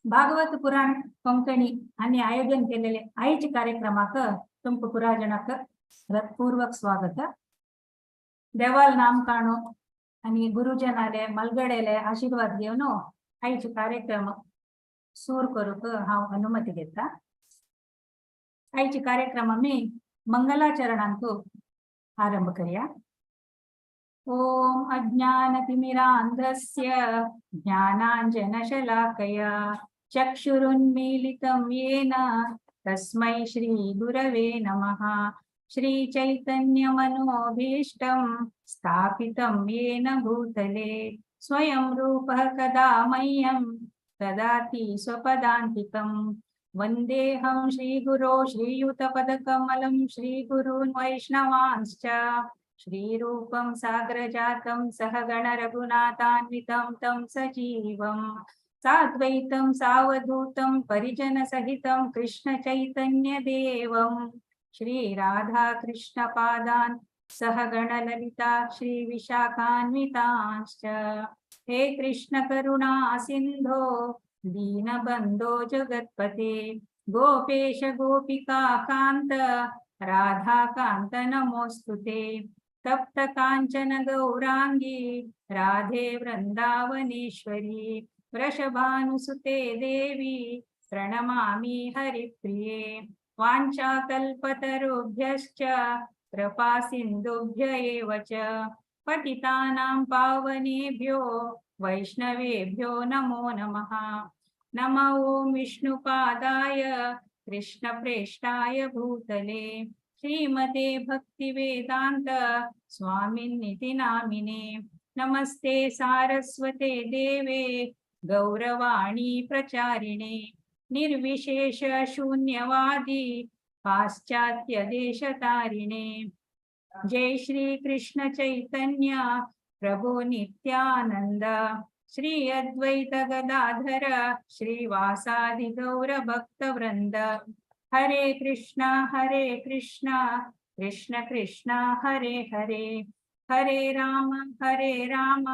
भागवत पुराण कोंकणी आनी आयोजन केलेले आयचे कार्यक्रमाक तुमकां पुराजनाक हृत्पूर्वक स्वागत. देवाल नाम काणू आणि गुरुजनाले मलगडेले आशीर्वाद घेवन आयचे कार्यक्रम सूर करूक हांव अनुमती घेता. आयचे कार्यक्रम आमी मंगलाचरणांतू आरंभ करया. ॐ अज्ञानतिमिरान्धस्य ज्ञानाञ्जनशलाकया चक्षुरुन्मीलितं येन तस्मै श्रीगुरवे नमः. श्रीचैतन्यमनोभीष्टं स्थापितं येन भूतले स्वयं रूपः कदा मह्यं ददाति स्वपदान्तिकं. वन्देऽहं श्रीगुरो श्रीयुतपदकमलं श्रीगुरून् वैष्णवांश्च. श्रीरूपं साग्रजातं सहगण रघुनाथान्वितं तं सजीवं साद्वैतं सावधूतं परिजनसहितं कृष्णचैतन्यदेवं. श्रीराधाकृष्णपादान् सहगणललिता श्रीविशाखान्वितांश्च. हे कृष्ण करुणा सिन्धो दीनबन्धो जगत्पते गोपेश गोपिका कान्त राधाकान्त नमोऽस्तु ते. तप्त काञ्चन गौराङ्गी राधे वृन्दावनेश्वरी वृषभानुसुते देवी प्रणमामि हरिप्रिये. वाञ्छाकल्पतरुभ्यश्च कृपा सिन्धुभ्य एव च पतितानां पावनेभ्यो वैष्णवेभ्यो नमो नमः. नम ॐ विष्णुपादाय कृष्णप्रेष्ठाय भूतले श्रीमते भक्तिवेदान्त स्वामिन्निति नामिने. नमस्ते सारस्वते देवे गौरवाणी प्रचारिणे निर्विशेष शून्यवादी पाश्चात्य देशतारिणे. जय श्री कृष्ण चैतन्य प्रभु नित्यानंद श्री अद्वैत गदाधर श्रीवासादि गौर भक्त वृंद. हरे कृष्णा हरे कृष्णा कृष्ण कृष्ण हरे हरे, हरे राम हरे राम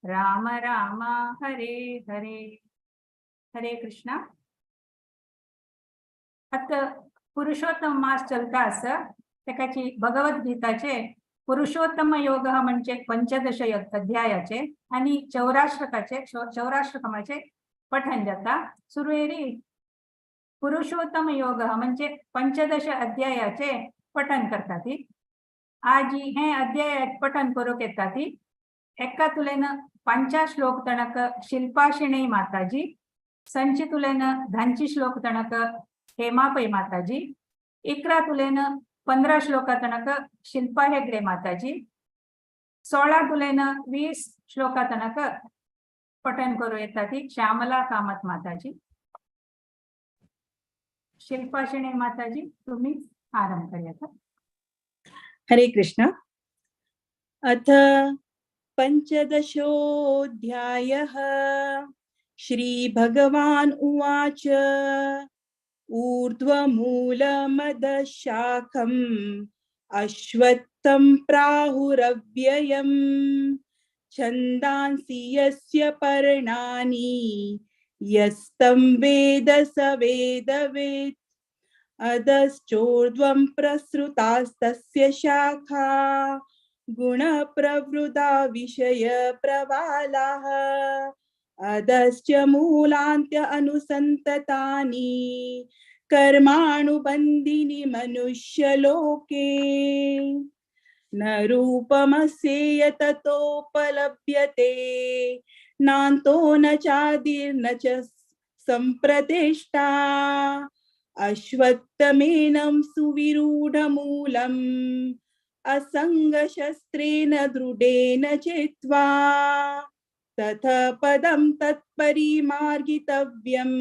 राम राम हरे हरे. हरे कृष्णा. आता पुरुषोत्तम मास चलता आसा, तेकाची भगवद्गीताचे पुरुषोत्तम योग म्हणजे पंचदश अध्यायाचे आणि चौराष्ट्रकाचे चौराष्ट्रकमाचे पठण जाता. सुरवेरी पुरुषोत्तम योग म्हणजे पंचदश अध्यायाचे पठण करता ती. आजी हे अध्याय पठण करूंक येता ती एका तुलेन पंचा श्लोक तणक शिल्पाशिणी माताजी, संची तुलेन धांची श्लोक तणक हेमापै माताजी, 11 तुलेन 15 श्लोका तणक शिल्पा हेगडे माताजी, 16 तुलेन 20 श्लोका तणक पठण करू येता ती श्यामला कामत माताजी. शिल्पा शिणे माताजी, तुम्ही आरंभ करूया. हरे कृष्ण. अथ पञ्चदशोऽध्यायः. श्रीभगवान् उवाच. ऊर्ध्वमूलमदशाखम् अश्वत्थं प्राहुरव्ययम् छन्दांसि यस्य पर्णानि यस्तं वेद स वेदवित्. अधश्चोर्ध्वं प्रसृतास्तस्य शाखा गुणप्रवृद्धा विषयप्रवालाः अधश्च मूलान्त्य अनुसन्ततानि कर्मानुबन्धीनि मनुष्यलोके. न रूपमस्येय ततोपलभ्यते नान्तो न चादिर्न च संप्रतिष्ठा. अश्वत्थमेनं सुविरूढमूलम् असङ्गशस्त्रेण दृढेन चित्वा तथ पदं तत्परिमार्गितव्यं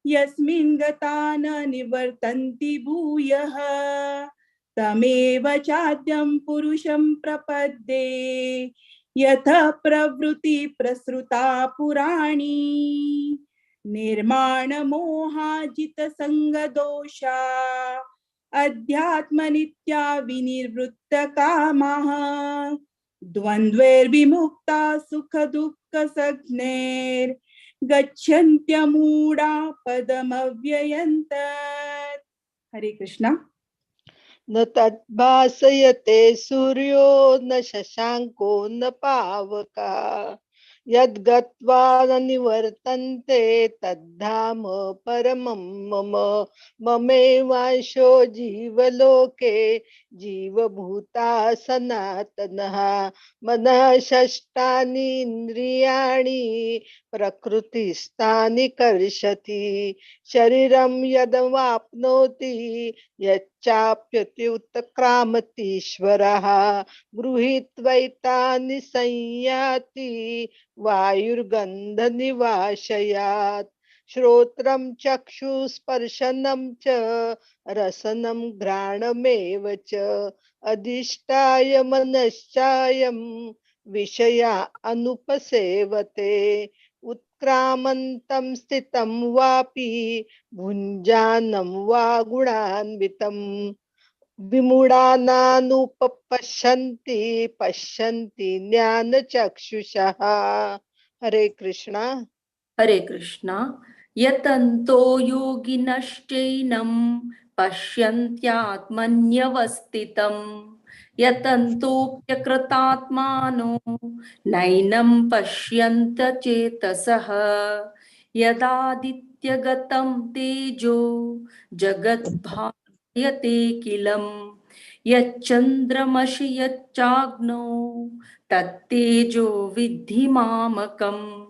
यस्मिन् गता न निवर्तन्ति भूयः तमेव चाद्यं पुरुषं प्रपद्ये यथ प्रवृत्ति प्रसृता पुराणी. निर्माणमोहाजितसङ्गदोषा अध्यात्मनित्या विनिवृत्तकामाः द्वन्द्वैर्विमुक्ता सुखदुःखसंज्ञैर् गच्छन्त्यमूढा पदमव्ययं तत्। हरे कृष्णा। न तद्भासयते सूर्यो न शशांको न पावकः, यद्गत्वा न निवर्तन्ते तद्धाम परमं मम। ममेवांशो जीवलोके जीवभूता सनातनः। मनः षष्ठानि इंद्रियाणि प्रकृतिस्थानि कर्षति। शरीरं यदवाप्नोति यच्चाप्यति उत्क्रामतीश्वरः। गृहीत्वैतानि संयाति वायुर्गन्धनिवाशयात्। श्रोत्रं चक्षुस्पर्शनं च रसनं घ्राणमेव च अधिष्ठाय मनश्चायं विषया अनुपसेवते। उत्क्रामन्तं स्थितं वापि भुञ्जानं वा गुणान्वितं विमूढानानुपपश्यन्ति पश्यन्ति ज्ञानचक्षुषः। हरे कृष्णा। हरे कृष्णा। यतन्तो योगिनश्चैनं पश्यन्त्यात्मन्यवस्थितं, यतन्तोऽप्यकृतात्मानो नैनं पश्यन्त चेतसः। यदादित्यगतं तेजो जगद्भायते किलं, यच्चन्द्रमसि यच्चाग्नौ तत्तेजो विद्धि मामकम्।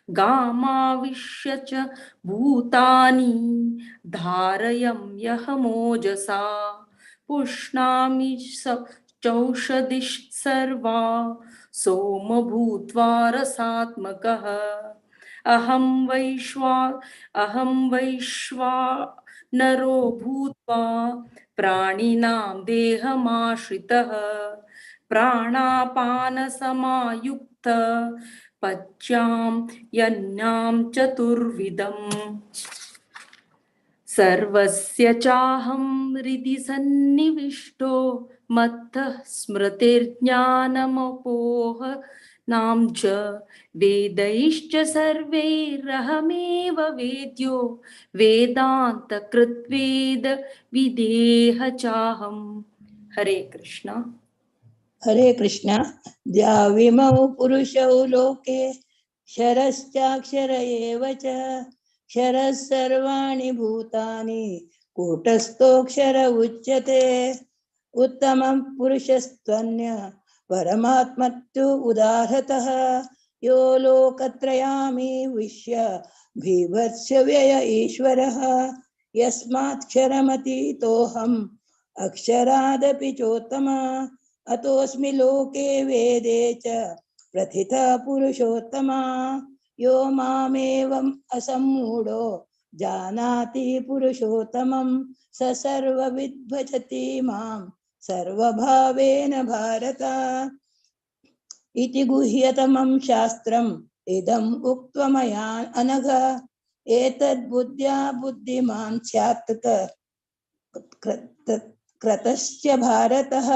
गामाविश्य च भूतानि धारयं यहमोजसा, पुष्णामि चौषधिः सर्वा सोम भूत्वा रसात्मकः। अहं वैश्वा नरो भूत्वा प्राणिनां देहमाश्रितः। प्राणापानसमायुक्त पच्यां यज्ञां चतुर्विधम्। सर्वस्य चाहं हृदि सन्निविष्टो मत्तः स्मृतिर्ज्ञानमपोहनां च वेदैश्च सर्वैरहमेव वेद्यो वेदान्तकृत्वेद विदेह चाहं। हरे कृष्णा। हरे कृष्णा। द्याविमौ पुरुषौ लोके क्षरश्चाक्षर एव च, क्षरः सर्वाणि भूतानि कूटस्थोऽक्षर उच्यते। उत्तमं पुरुषस्त्वन्य परमात्मत्तु उदाहृतः, यो लोकत्रयामि विश्य बिभत्स्य व्यय ईश्वरः। यस्मात्क्षरमतीतोऽहम् अक्षरादपि चोत्तम, अतोऽस्मि लोके वेदे च प्रथितः पुरुषोत्तमा। यो मामेवम् असम्मूढो जानाति पुरुषोत्तमं स सर्वविद् भजति मां सर्वभावेन भारत। इति गुह्यतमं शास्त्रम् इदम् उक्त्वा मया अनघ, एतद्बुद्ध्या बुद्धिमान् स्यात् क्रतश्च भारतः।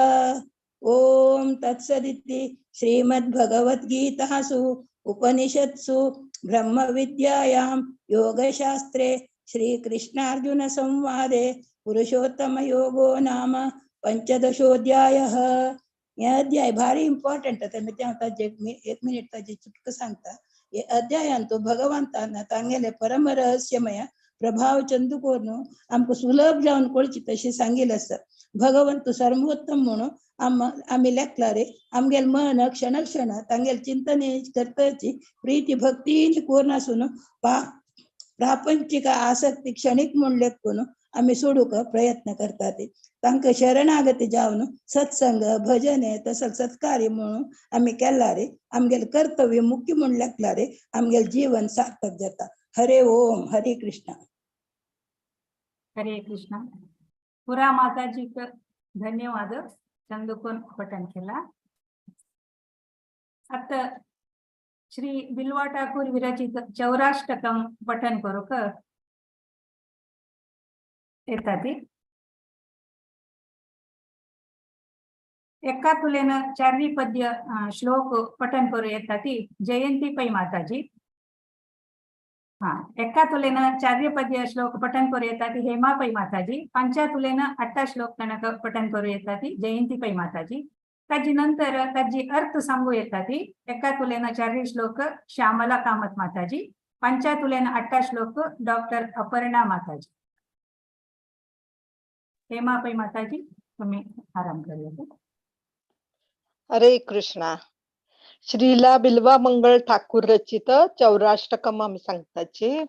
ओम तत्सदिति श्रीमद्भगवद्गीतासु उपनिषत्सु ब्रह्मविद्यायां योगशास्त्रे श्रीकृष्णार्जुन संवादे पुरुषोत्तम योगो नाम पंचदशोध्यायः। हे अध्याय भारी इम्पॉर्टंट आसा। मी ते ताजे एक मिनिट ताजे चुटकं सांगता। हे अध्यायान तो भगवंतान तांगेले परम रहस्यमय प्रभाव चंदू करून आमकां सुलभ जावन कळची तशें सांगिल्लें आसा। भगवंत सर्वोत्तम म्हणून आमी लेखला रे। आमगेल मन क्षण क्षण तांगेल चिंतने करताची प्रीती भक्ती कोर नासून प्रापंचिक आसक्ती क्षणिक म्हूण लेखून आमी सोडूंक प्रयत्न करतात। तांकां शरणागती जावन सत्संग भजने तसंच सत्कार्य म्हणून आमी केला रे। आमगेल कर्तव्य मुख्य म्हूण लेखला रे। आमगेल जीवन सार्थक जाता। हरे ओम। हरे कृष्णा। हरे कृष्णा। पुरा माताजी धन्यवाद। चंदुकोन पठन केला। आता श्री बिल्वा ठाकूर विरचित चौराष्टकम पठन करूक येता ती। एका तुलेन चारी पद्य श्लोक पठन करू येता ती जयंती पै माताजी। हा, एका तुलेन चार्य पद्य श्लोक पठन करूं येता ती हेमा पै माताजी. पांच्या तुलेन आठा श्लोक ताणक पठन करूं येता ती जयंती पै माताजी. ताजी नंतर ताजी अर्थ सांगू येता ती एका तुलेन चार्य श्लोक श्यामला कामत माताजी. पांच्या तुलेन आठा श्लोक डॉक्टर अपर्णा माताजी. हेमा पै माताजी, तुम्ही आराम करूया. हरे कृष्णा. श्रीला बिल्वा मंगळ ठाकूर रचित चौराष्टकम आम्ही सांगताची.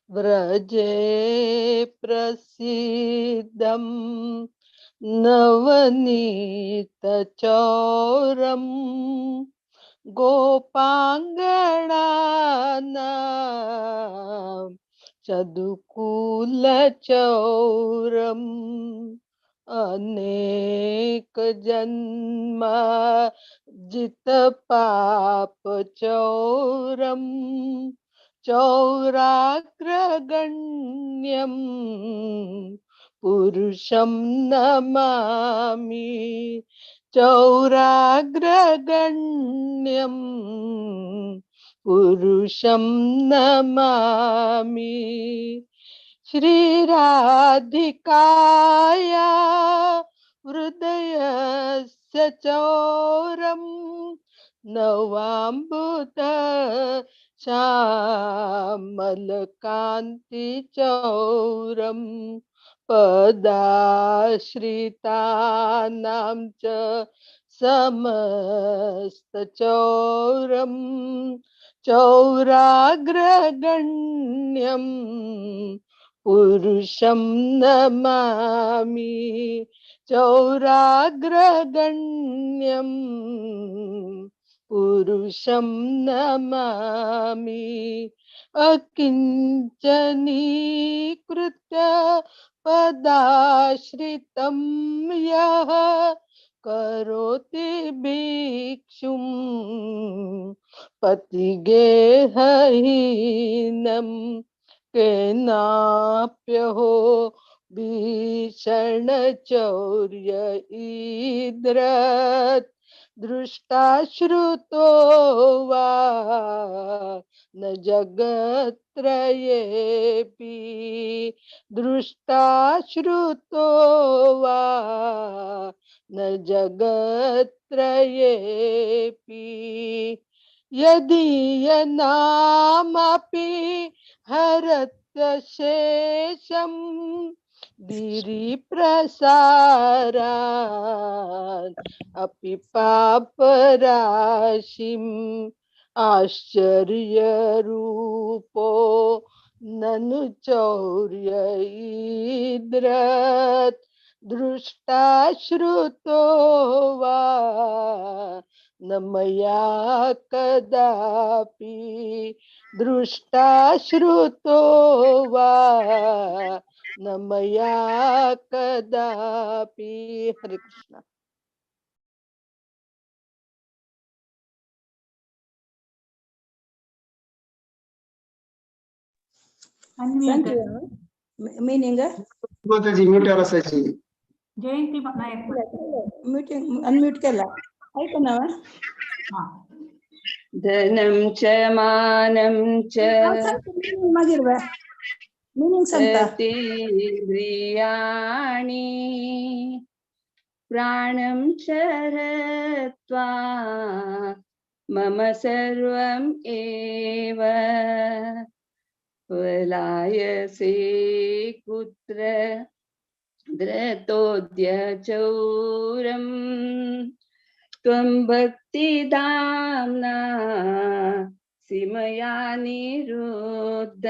व्रजे प्रसिद्धं नवनीत चौरम गोपांगणानां चदुकूल चौरम अनेक जन्म जित पाप चौरम चौराग्रगण्यम पुरुषं नमामि चौराग्रगण्यम पुरुषं नमामि. श्री राधिकाया हृदयस्य चौरम नवाम्बुद श्यामल कांति चौरम पदाश्रितानां च समस्त चौरम चौराग्रगण्यम पुरुषं नमामि चौराग्रगण्यम पुरुषं नमामि. अकिंचनीकृत्य पदाश्रितं यः करोति भिक्षुं पतिगेहहीनं केनाप्यहो भीषण चौर्य ईद्रत् दृष्टा श्रुतो वा न जगत्रयेपि दृष्टा श्रुतो वा न जगत्रयेपि. यदीय नामापि हरत्यशेषं गिरिप्रसारान् अपि पापराशिम् आश्चर्यरूपो ननु चौर्य ईद्रत् दृष्टा श्रुतो वा न मया कदापि दृष्टा श्रुतो वा न मया कदापि. हरे कृष्ण. अनम्यूट. मीनिंग माताजी म्यूट असायची. जयंती नायक. म्यूटिंग अनम्यूट केला ऐका ना. हा. धनं च मानं च मागीर मिनिंग सांगता. सतीन्द्रियाणि प्राणं च हत्वा मम सर्वम् एव पलायसे कुत्र धृतोऽद्य चौरं त्वं भक्तिधाम्ना सीमया निरुद्ध.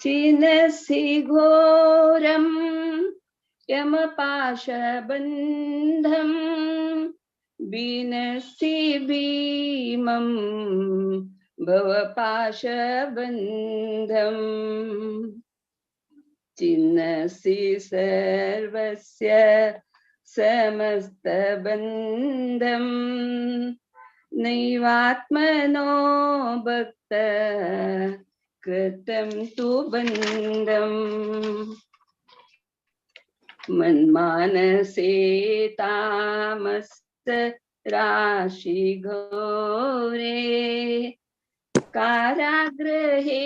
छिन्नसि घोरं यमपाशबन्धं विनसि भीमं भवपाशबन्धं छिन्नसि सर्वस्य समस्तबन्धं नैवात्मनो भक्त कृतं तु बन्धम्. मन्मानसे तामस राशि घोरे कारागृहे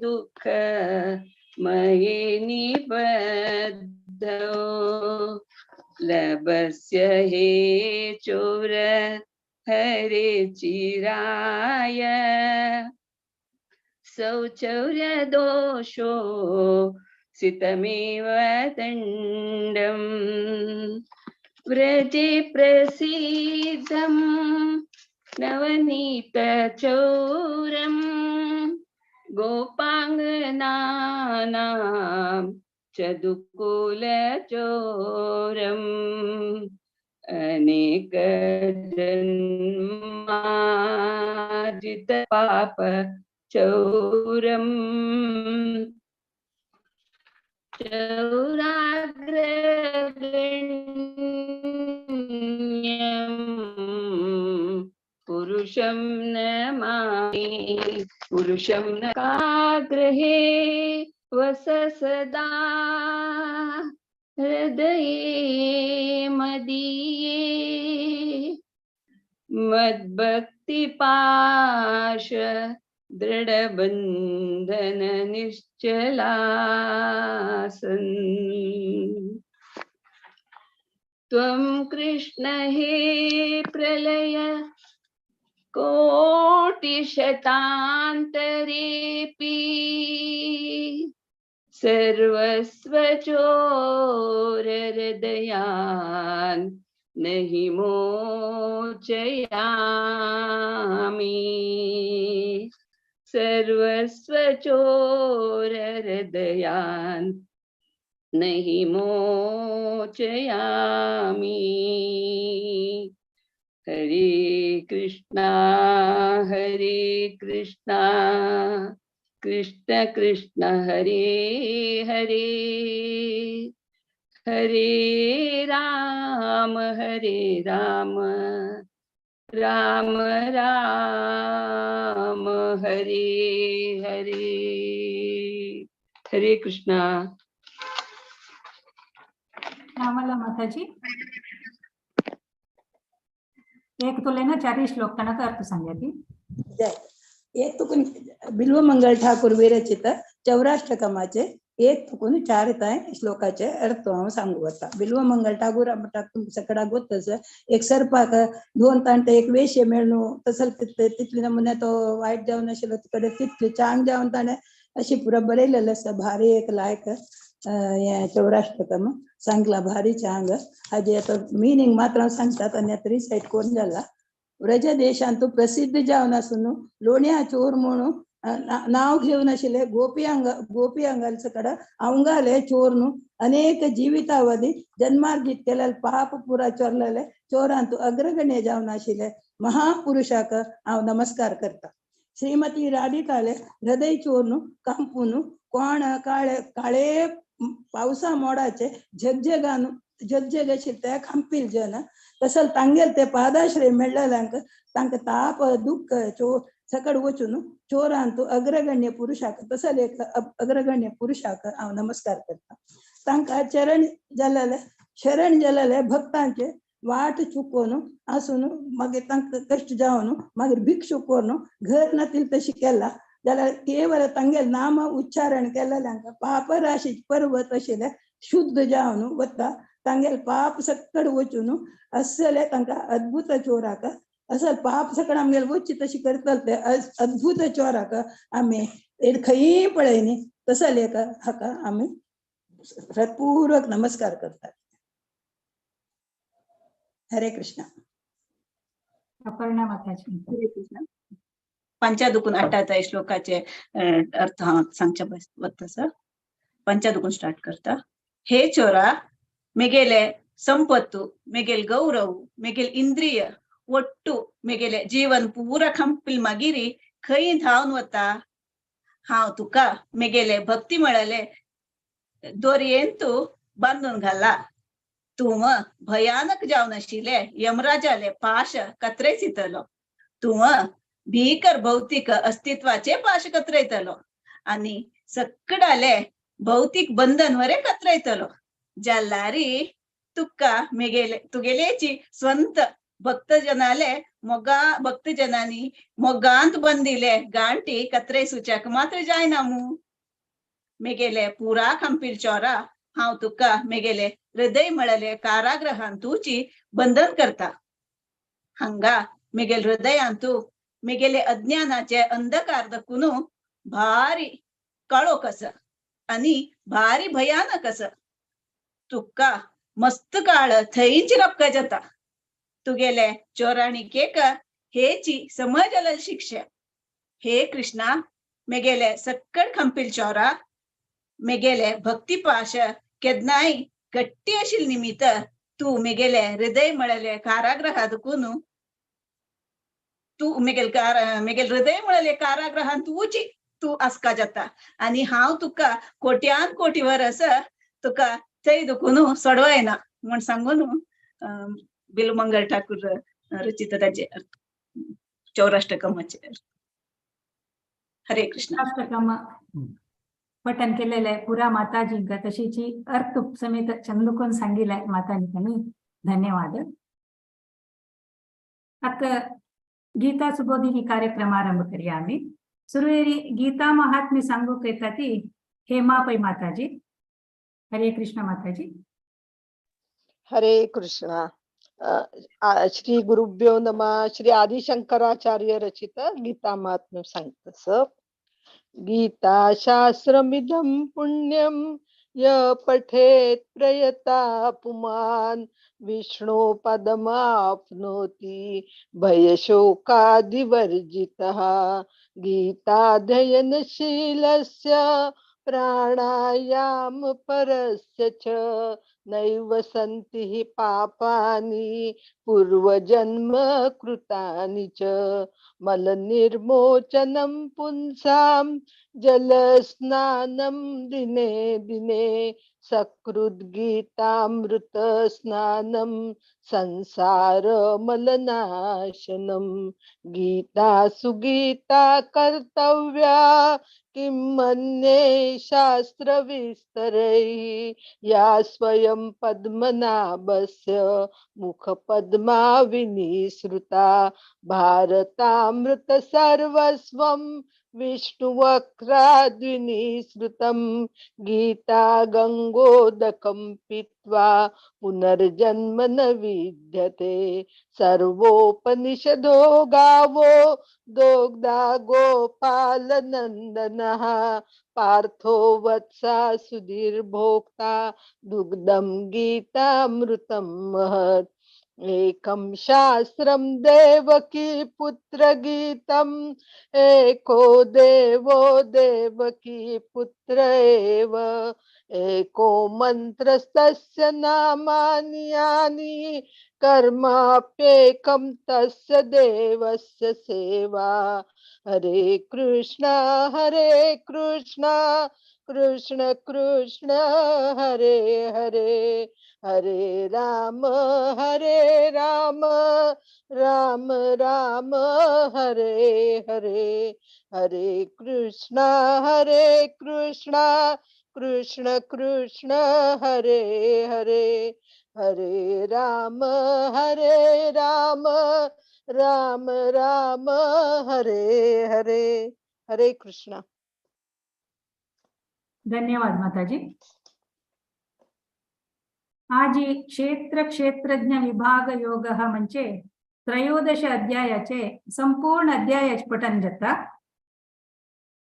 दुःख मये निबद्धो लभस्य हे चोर हरे चिराय सौचौर्य दोषो सितमेव दण्डं व्रजे प्रसिद्धं नवनीत चौरं गोपांगनानां चदुकुल चोरं अनेक जन्मार्जित पाप चौरं चौराग्रगण्यं पुरुषं नमामि पुरुषं न काग्रहे वस सदा हृदये मदीये मद्भक्तिपाश दृढबन्धन निश्चलासन् त्वं कृष्ण हे प्रलय कोटिशतान्तरेऽपि सर्वस्व चोर हृदयान् नहि मोचयामि सर्वस्व चोर हृदयान् नहि मोचयामि। हरे कृष्णा हरे कृष्णा कृष्ण कृष्ण हरे हरे हरे राम राम राम हरे हरे। हरे कृष्णा। श्यामला माताजी एक तुलेन चारी श्लोक तणक अर्थ सांगती। जय। एक तुकून बिल्वमंगल ठाकूर विरचित चौराष्टकमाचे एक तुकून चार ताय श्लोकाचे अर्थ हांव सांगू वता। बिल्वमंगल ठाकूर सगळ्याक गोत एक सर्पाक दोन तांटे एक वेशे मेळ्ळू तसल तितले नमुने तो वायट जावन आशिल्लो तिकडे तितले चांग जावन ताणें अशी पुरा बरयलेलें आसा। भारी एक लायक हें चौराष्टकम सांगला भारी चांग हाजे आतां मिनींग मात्र हांव सांगतात आनी आतां रिसायट कोण जाला। व्रज देशांतु प्रसिद्ध जावन आसून लोण्या चोर म्हणून नाव घेवन आशिल्ले गोपी अंगालचे कडेन अवंगाले चोर न्हू अनेक जिवितावधी जन्मार्जित केलेले पाप पुरा चोरलेले चोरांतु अग्रगण्य जावन आशिल्ले महापुरुषाक हांव नमस्कार करता। श्रीमती राधिकाले हृदय चोर न्हू कांपून कोण काळे काळे पावसा मोडाचे झगझगान झगझग आशिल्ले ते खांपील जन तसल तांगेल ते पादाश्रय मेळ्ळेल्यांक तांकां ताप दुःख चो सकड वचून चोरांतु अग्रगण्य पुरुषाक तसल एक अग्रगण्य पुरुषाक हांव नमस्कार करता। तांकां चरण जालेले शरण जालेले भक्तांचे वाट चुकोवन आसून मागीर तांकां कश्ट जावन मागीर भिक्षू करून घर नातील तशी केला जाल्यार केवल तांगेल नाम उच्चारण केलेल्यांक पाप राशी पर्वत आशिल्ले शुद्ध जावन वता तांगेल पाप सकड वचून असले तांकां अद्भुत चोराक असल पाप सकड आमगेल वच्ची तशी करतले ते अद्भुत चोराक आमी खंयी पळयनी तसले एक हाका आमी हृदपूर्वक नमस्कार करतात। हरे कृष्णा। अपर्णा माताजी। हरे कृष्णा। पंचादुकून अठ्ठाताय श्लोकाचे अर्थ हांव सांगच्या वता सर। पंचादुकून स्टार्ट करता। हे चोरा मेगेले संपत्तु मेगेल गौरव मेगेल इंद्रिय ಒಟ್ಟು मेगेले जीवन पूरा खंपिल मागीर खंय धांवन वता हांव तुका मेगेले भक्ती म्हळले दोरयेन तूं बांदून घाला। तूं भयानक जावन आशिल्ले यमराजाले पाश कतरेचितलो तूं भीकर भौतीक अस्तित्वाचे पाश कतरयतलो आनी सकडाले भौतीक बंधन वरे कतरयतलो जाल्यारी तुका मेगेले तुगेलेची स्वंत भक्तजनाले मोगा भक्तजनांनी मोगांत बंदिले गांठी कत्रे सुच्याक मात्र जायना मू. मेगेले पुरा खांपील चोरा, हांव तुका मेगेले हृदय म्हळले कारागृहांतूची बंधन करता. हांगा मेगेल हृदयांतू मेगेले अज्ञानाचे अंधकार दकुनू भारी काळोख आसा आनी भारी भयानक आसा. तुका मस्त काळ थंयच रपका जाता. तुगेले चोराणिकेक हेची समज शिक्षा. हे कृष्णा, मेगेले सक्कड खांपील चोरा, मेगेले भक्तिपाश केन्नाय गट्टी आशिल्ले निमित्त तूं मेगेले हृदय म्हळले कारागृहात दुकून तूं मेगेल मेगेल हृदय म्हळले कारागृहांत तूंची तूं आसका जाता आनी हांव तुका कोट्यान कोटी वरस तुका थंय दुकून सोडवायना म्हण सांगून बिलमंगल ठाकूर रचित ताचे चौराष्टकमाचे. हरे कृष्ण. अष्टकम पठन केलेलं आहे पुरा माताजींका, तशीची अर्थ समेत चंदुकोन सांगितलंय माताजींनी. धन्यवाद. आता गीता सुबोधिनी कार्यक्रम आरंभ करूया आम्ही. सुरुवेरी गीता महात्म्य सांगू येता ती हेमा पै माताजी. हरे कृष्ण माताजी. हरे कृष्णा. श्री गुरुभ्यो नमः. श्री आदिशंकराचार्य रचित गीता महात्म्य सांगतस. गीता शास्त्रमिदं पुण्यं य पठेत् प्रयता पुमान् विष्णु पदमाप्नोति भयशोकादिवर्जितः. गीताध्ययनशीलस्य प्राणायाम परस्य च नैव सन्ति हि पापानि पूर्वजन्म कृतानि च. मलनिर्मोचनं पुंसां जलस्नानं दिने दिने सकृद्गीतामृत स्नानं संसार मलनाशनं. गीता सुगीता कर्तव्या किं मन्ये शास्त्र विस्तरैः. या स्वयं पद्मनाभस्य मुखपद्मा विनिसृता. भारतामृत सर्वस्वं विष्णुवक्त्राद्विनिसृतं. गीता गंगोदकं पीत्वा पुनर्जन्म न विद्यते. सर्वोपनिषदो गावो दोग्धा गोपालनंदनः. पार्थो वत्सा सुधीर्भोक्ता दुग्धं गीतामृतं महत्. एकं शास्त्रं देवकी पुत्र गीतम् एको देवो देवकी पुत्र एव. एको मंत्रस्तस्य नामानि यानि कर्माप्येकं तस्य देवस्य सेवा. हरे कृष्णा कृष्ण कृष्ण हरे हरे. हरे राम राम राम हरे हरे. हरे कृष्णा कृष्ण कृष्ण हरे हरे. हरे राम राम राम हरे हरे. हरे कृष्णा. धन्यवाद माताजी. आज क्षेत्र क्षेत्रज्ञ विभाग योग म्हणजे 13 अध्यायाचे संपूर्ण अध्यायाचे पठन जाता.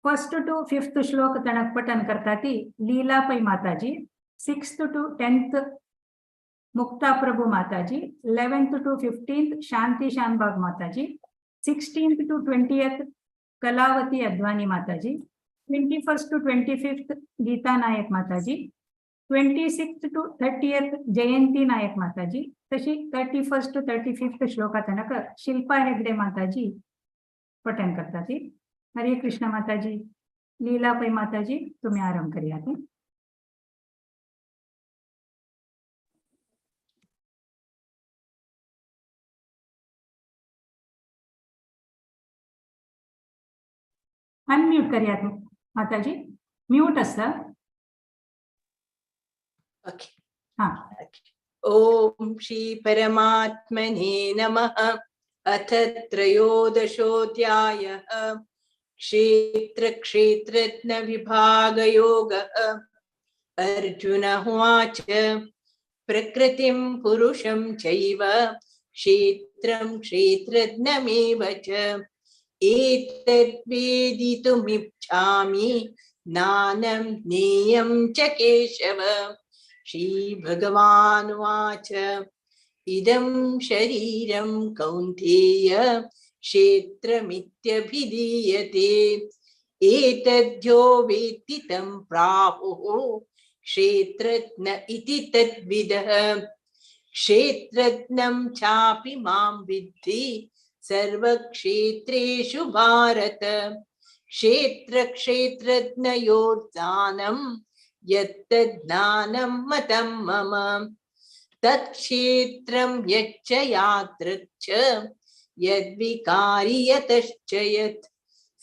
1st to 5th श्लोक तणक पठन करता ती लीला पै माताजी. 6th to 10th Mukta Prabhu Mataji. 11th to 15th Shanti Shanbhag Mataji. 16th to 20th Kalavati Advani Mataji. 21st to 25th Geeta Nayak Mataji. 26th to 30th Jayanti Nayak Mataji. तशी 31st to 35th shloka तनक शिल्पा हेगडे माताजी पठन करता ती. हरे कृष्ण माताजी. लीला पै माताजी तुम्ही आरंभ करूया. अनम्यूट करूयात माताजी. म्यूट असं. ओके. हा. ओके. ॐ श्री परमात्मने नमः। अथ त्रयोदशोऽध्यायः। क्षेत्र क्षेत्रज्ञ विभागयोगः। अर्जुन उवाच, प्रकृतिं पुरुषं चैव क्षेत्रं क्षेत्रज्ञमेव च एतद्वेदितुमिच्छामि ज्ञानं ज्ञेयं च केशव। श्रीभगवानुवाच, इदं शरीरं कौन्तेय क्षेत्रमित्यभिधीयते एतद्यो वेत्ति तं प्राहुः क्षेत्रज्ञ इति तद्विदः। क्षेत्रज्ञं चापि मां विद्धि सर्वक्षेत्रेषु भारत। क्षेत्रक्षेत्रज्ञयोर्ज्ञानं यत्तज्ज्ञानं मतं मम। तत्क्षेत्रं यच्च यादृक् च यद्विकारि यतश्च यत्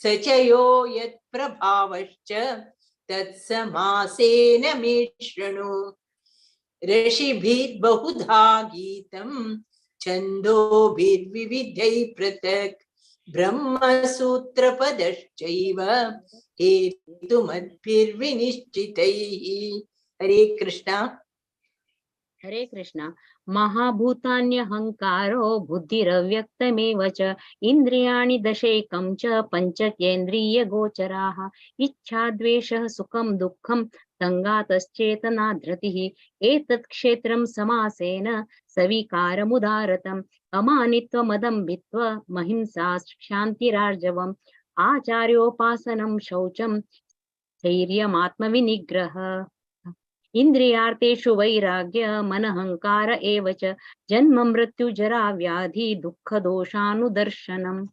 स च यो यत्प्रभावश्च तत्समासेन मे शृणु। ऋषिभिर्बहुधा गीतं छन्दोभिर्विविधैः पृथक् ब्रह्मसूत्रपदश्चैव हेतुमद्भिर्विनिश्चितैः। हरे कृष्णा। हरे कृष्णा। महाभूतान्यहङ्कारो बुद्धिरव्यक्तमेव च इन्द्रियाणि दशैकं च पञ्चकेन्द्रियगोचराः। इच्छा द्वेषः सुखं दुःखं सङ्गातश्चेतना धृतिः एतत् क्षेत्रं समासेन सविकारमुदारतम्। अमानित्वमदम्भित्वमहिंसा शान्तिरार्जवम् आचार्योपासनं शौचं स्थैर्यमात्मविनिग्रह। इन्द्रियार्थेषु वैराग्य मनहंकार एव च जन्म मृत्यु जरा व्याधि दुःख दोषानुदर्शनम्।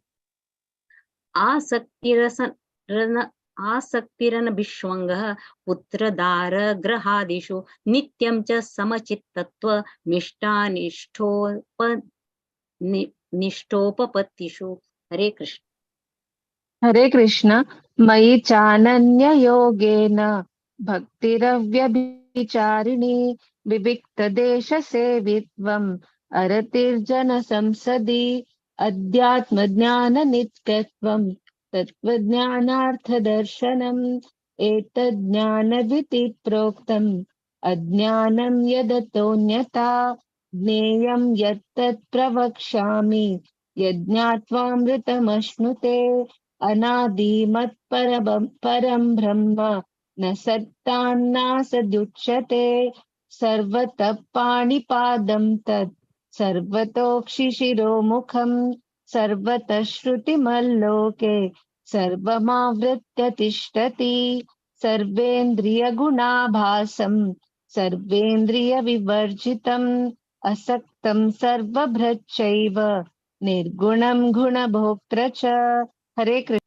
आसक्तिरनभिष्वङ्गः पुत्रदार गृहादिषु नित्यं च समचित्तत्वमिष्टानिष्टोपपत्तिषु। हरे कृष्ण। हरे कृष्ण। मयि चानन्य योगेन भक्तिरव्यभिचारिणी विविक्तदेशसेवित्वम् अरतिर्जन संसदि अध्यात्मज्ञाननित्यत्वं तत्त्वज्ञानार्थदर्शनम् एतज्ज्ञानविति प्रोक्तम् अज्ञानं यदतोऽन्यथा ज्ञेयं यत्तत् प्रवक्ष्यामि यज्ञात्वामृतमश्नुते। अनादिमत्परं परं ब्रह्म न सत्तान्नासदुच्यते। सर्वतः पाणिपादं तत् सर्वतोक्षिशिरोमुखं सर्वतः श्रुतिमल्लोके सर्वमावृत्य तिष्ठति। सर्वेन्द्रियगुणाभासं सर्वेन्द्रियविवर्जितम् असक्तं सर्वभृच्चैव निर्गुणं गुणभोक्तृ च। हरे कृष्ण।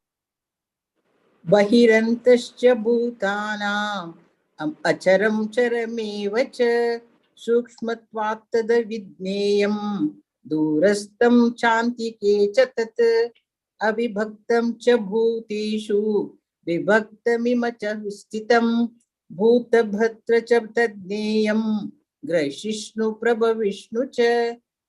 बहिरन्तश्च भूतानाम् अचरं चरमेव च सूक्ष्मत्वात् तद्विज्ञेयं दूरस्थं चान्तिके च तत्। अविभक्तं च भूतेषु विभक्तमिम च स्थितं भूतभद्र च तज्ज्ञेयं ग्रसिष्णु प्रभविष्णु च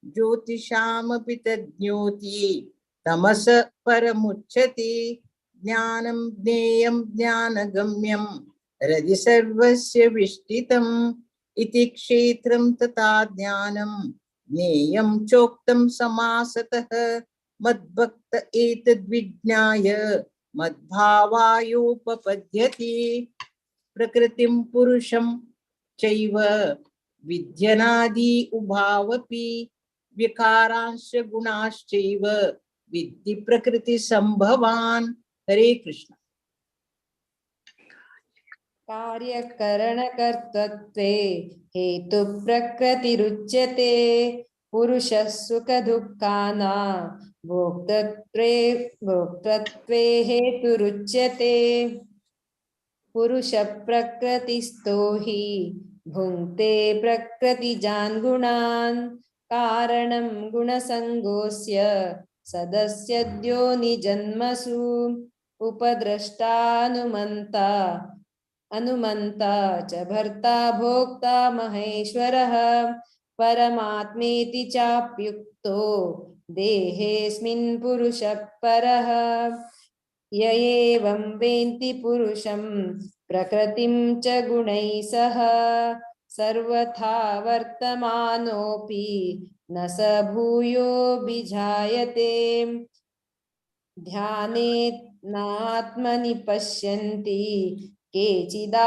ज्योतिषामपि तज्ज्योति तमस परमुच्यते। ज्ञानं ज्ञेयं ज्ञानगम्यं हृदि सर्वस्य विष्ठितम् इति क्षेत्रं तथा ज्ञानं ज्ञेयं चोक्तं समासतः। मद्भक्त एतद्विज्ञाय मद्भावायोपपद्यते। प्रकृतिं पुरुषं चैव विद्यनादि उभावपि विकारांश्च गुणाश्चैव विद्धि प्रकृति संभवान्। हरे कृष्ण। कार्यकरणकर्तृत्वे हेतु प्रकृतिरुच्यते। पुरुषः सुखदुःखानां भोक्तृत्वे भोक्तृत्वे हेतुरुच्यते। पुरुषप्रकृतिस्थो हि भुङ्क्ते प्रकृतिजान् गुणान् कारणं गुणसङ्गोऽस्य सदस्यद्योनिजन्मसु। उपद्रष्टानुमन्ता अनुमन्ता च भर्ता भोक्ता महेश्वरः। परमात्मेति चाप्युक्तो देहेऽस्मिन् पुरुषः परः। य एवं वेन्ति पुरुषं प्रकृतिं च गुणैः सह सर्वथा वर्तमानोऽपि न स भूयोऽभिजायते। ध्यानेनात्मनि पश्यन्ति केचिदात्मनात्मना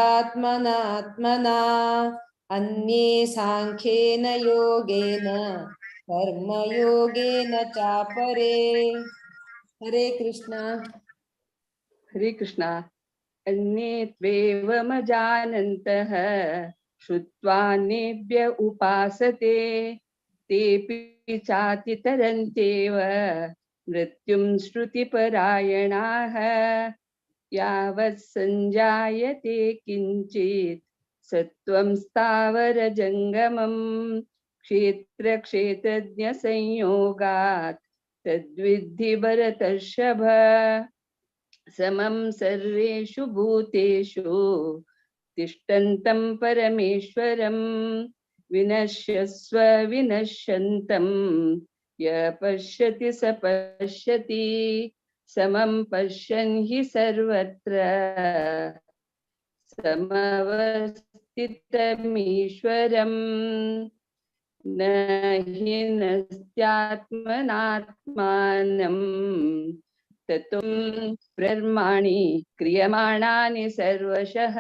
अन्ये सांख्येन योगेन कर्मयोगेन चापरे। हरे कृष्णा। हरे कृष्णा। अन्ये त्वेवमजानन्तः श्रुत्वा नेभ्य उपासते तेऽपि चातितरन्त्येव मृत्युं श्रुतिपरायणाः। यावत् संजायते किञ्चित् सत्त्वं स्थावरजङ्गमं क्षेत्रक्षेत्रज्ञसंयोगात् तद्विद्धि भरतर्षभ। समं सर्वेषु भूतेषु तिष्ठन्तं परमेश्वरं विनश्यस्व विनश्यन्तं य पश्यति स पश्यति। समं पश्यन् हि सर्वत्र समवस्थितमीश्वरं न हि नस्त्यात्मनात्मानं ततो कर्माणि क्रियमाणानि सर्वशः।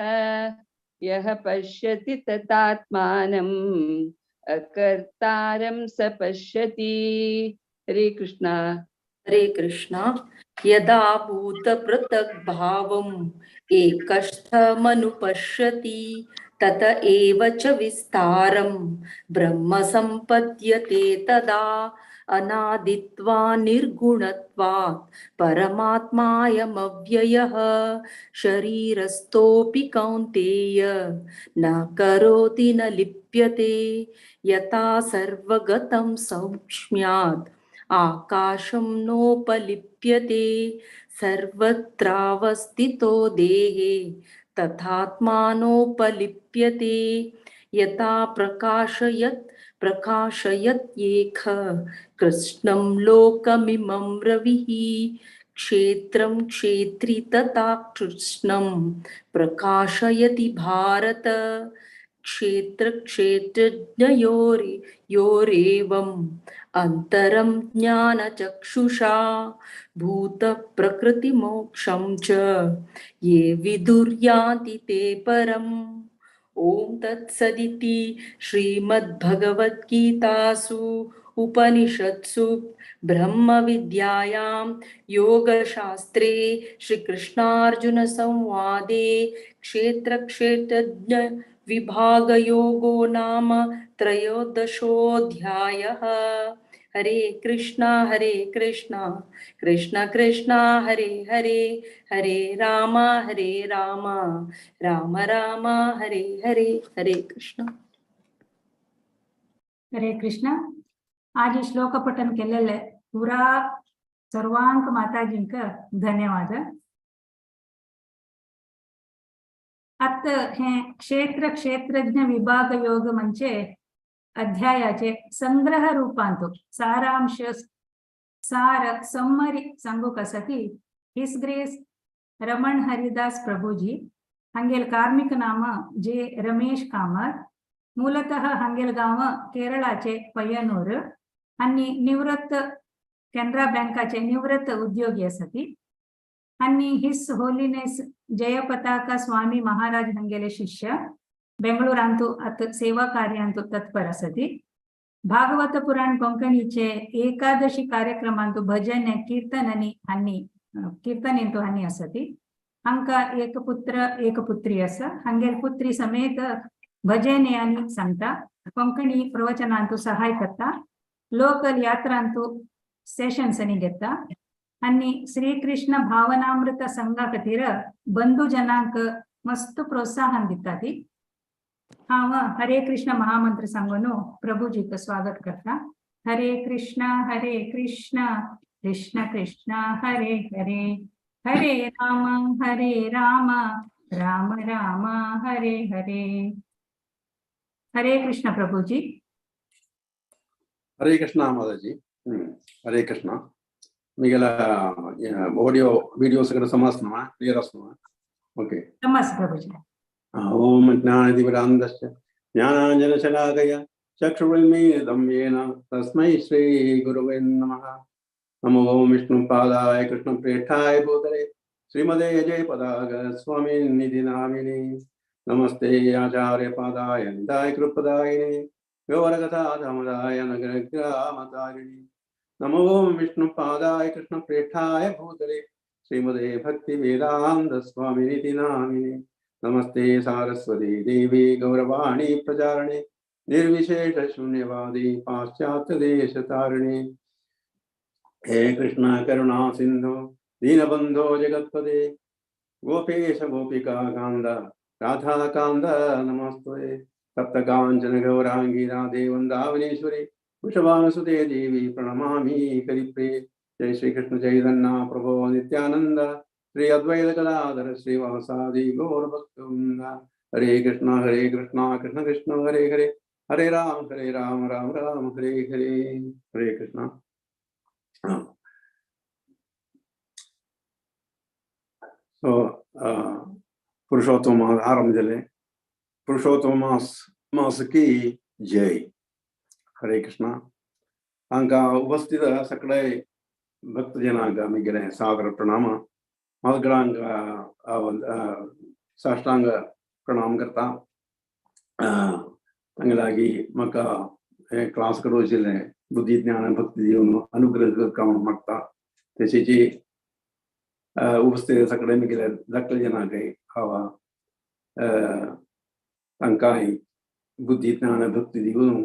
यः पश्यति ततात्मानम् अकर्तारं स पश्यति। हरे कृष्णा। हरे कृष्णा। यदा भूतपृथग्भावम् एकस्थमनुपश्यति तत एव च विस्तारं ब्रह्म सम्पद्यते तदा। अनादित्वा निर्गुणत्वात् परमात्मायमव्ययः शरीरस्थोऽपि कौन्तेय न करोति न लिप्यते। यथा सर्वगतं सौक्ष्म्यात् आकाशं नोपलिप्यते सर्वत्रावस्थितो देहे तथात्मानोपलिप्यते। यथा प्रकाशयत्येख कृष्णं लोकमिमं रविः क्षेत्रं क्षेत्री तथा कृष्णं प्रकाशयति भारत। क्षेत्र क्षेत्रज्ञयोरेवम् अंतरं ज्ञानचक्षुषा भूतप्रकृतिमोक्षं च ये विदुर्यान्ति ते परम्। ॐ तत्सदिति श्रीमद्भगवद्गीतासु उपनिषत्सु ब्रह्मविद्यायां योगशास्त्रे श्रीकृष्णार्जुनसंवादे क्षेत्रक्षेत्रज्ञ विभागयोगो नाम त्रयोदशोऽध्यायः। हरे कृष्णा कृष्ण कृष्ण हरे हरे, हरे राम राम राम हरे हरे। हरे कृष्ण। हरे कृष्ण। आज श्लोक पठन केलेले पुरा सर्वांक माताजींक धन्यवाद। आत हे क्षेत्र क्षेत्रज्ञ विभाग योग म्हणजे अध्यायाचे संग्रह रूपांत सारांश सार सम्मरी सांगूक आसा की his grace Raman Haridas Prabhuji हांगेल कार्मिक नाम जे रमेश कामत, मूलतः हांगेल गांव केरळाचे पय्यनूर आनी निवृत्त केनरा बँकाचे निवृत्त उद्योगी आसा। आणि his holiness Jayapataka Swami Maharaj हंगेले शिष्य बेंगळूरांतु अत सेवा कार्यांतु तत्पर असति। भागवत पुराण कोंकणीचे एकादशी कार्यक्रमांतु भजन कीर्तननी हांनी कीर्तनेंतु हांनी असति। हांका एक पुत्र एक पुत्री आसा। हांगेल पुत्री समेत भजने आनी सांगता, कोंकणी प्रवचनांतु सहाय करता, लोकल यात्रांतु सेशन्स आनी घेता आणि श्रीकृष्ण भावनामृत संघा खातीर बंधू जनांक मस्त प्रोत्साहन दिता ती। हांव हरे कृष्ण महामंत्र सांगून प्रभुजीक स्वागत करता। हरे कृष्ण कृष्ण कृष्ण हरे हरे, हरे राम राम राम हरे हरे। हरे कृष्ण प्रभुजी। हरे कृष्णा माताजी. हरे कृष्णा. मिगेला ऑडियो वीडियो सगळं समजना, क्लियर असणार. ओके. समज प्रभूजी. ओम ज्ञानतिमिरान्धस्य ज्ञानाञ्जनशलाकया चक्षुरुन्मीलितं येन तस्मै श्रीगुरवे नमः. नमो विष्णुपादाय कृष्णप्रेष्ठाय भूतले श्रीमदे जयपदाग स्वामिनिधि नामिने. नमस्ते आचार्यपादाय निधाय कृपदायिने गौरकथाधमदाय नगरग्रामतारिणे. नमो विष्णुपादाय कृष्णप्रेष्ठाय भूतले श्रीमदे भक्तिवेदान्त स्वामिनिधि नामिने. नमस्ते सारस्वती देवी गौरवाणी प्रचारिणे निर्विशेष शून्यवादी पाश्चात्य देशतारिणे. हे कृष्ण करुणा सिंधु दीनबंधो जगत्पते गोपेश गोपिका कांद राधा कांद नमस्ते. तप्त कांचन गौरांगी राधे वृंदावनेश्वरी वृषभानुसुते देवी प्रणमामि हरिप्रिये. जय श्री कृष्ण चैतन्य प्रभो नित्यानंद श्री अद्वैत गदाधर श्रीवासादि गौर भक्तवृंद. हरे कृष्णा कृष्ण कृष्ण हरे हरे, हरे राम राम राम हरे हरे. हरे कृष्णा. सो पुरुषोत्तम मास आरंभ झाले. पुरुषोत्तम मास मास की जय. हरे कृष्णा. हांका उपस्थित सगळे भक्तजनांक आमी गेले सादर प्रणाम. मागडांक साष्टांग प्रणाम करता. तांगे लागीं म्हाका हे क्लास करोवचेलें बुद्धी ज्ञान भक्ती दिवन अनुग्रह करता म्हणून मागता. तशेंच उपस्थित सगळे मिगेले धाकले जनांकय हांव तांकांय बुद्धी ज्ञान भक्ती दिवन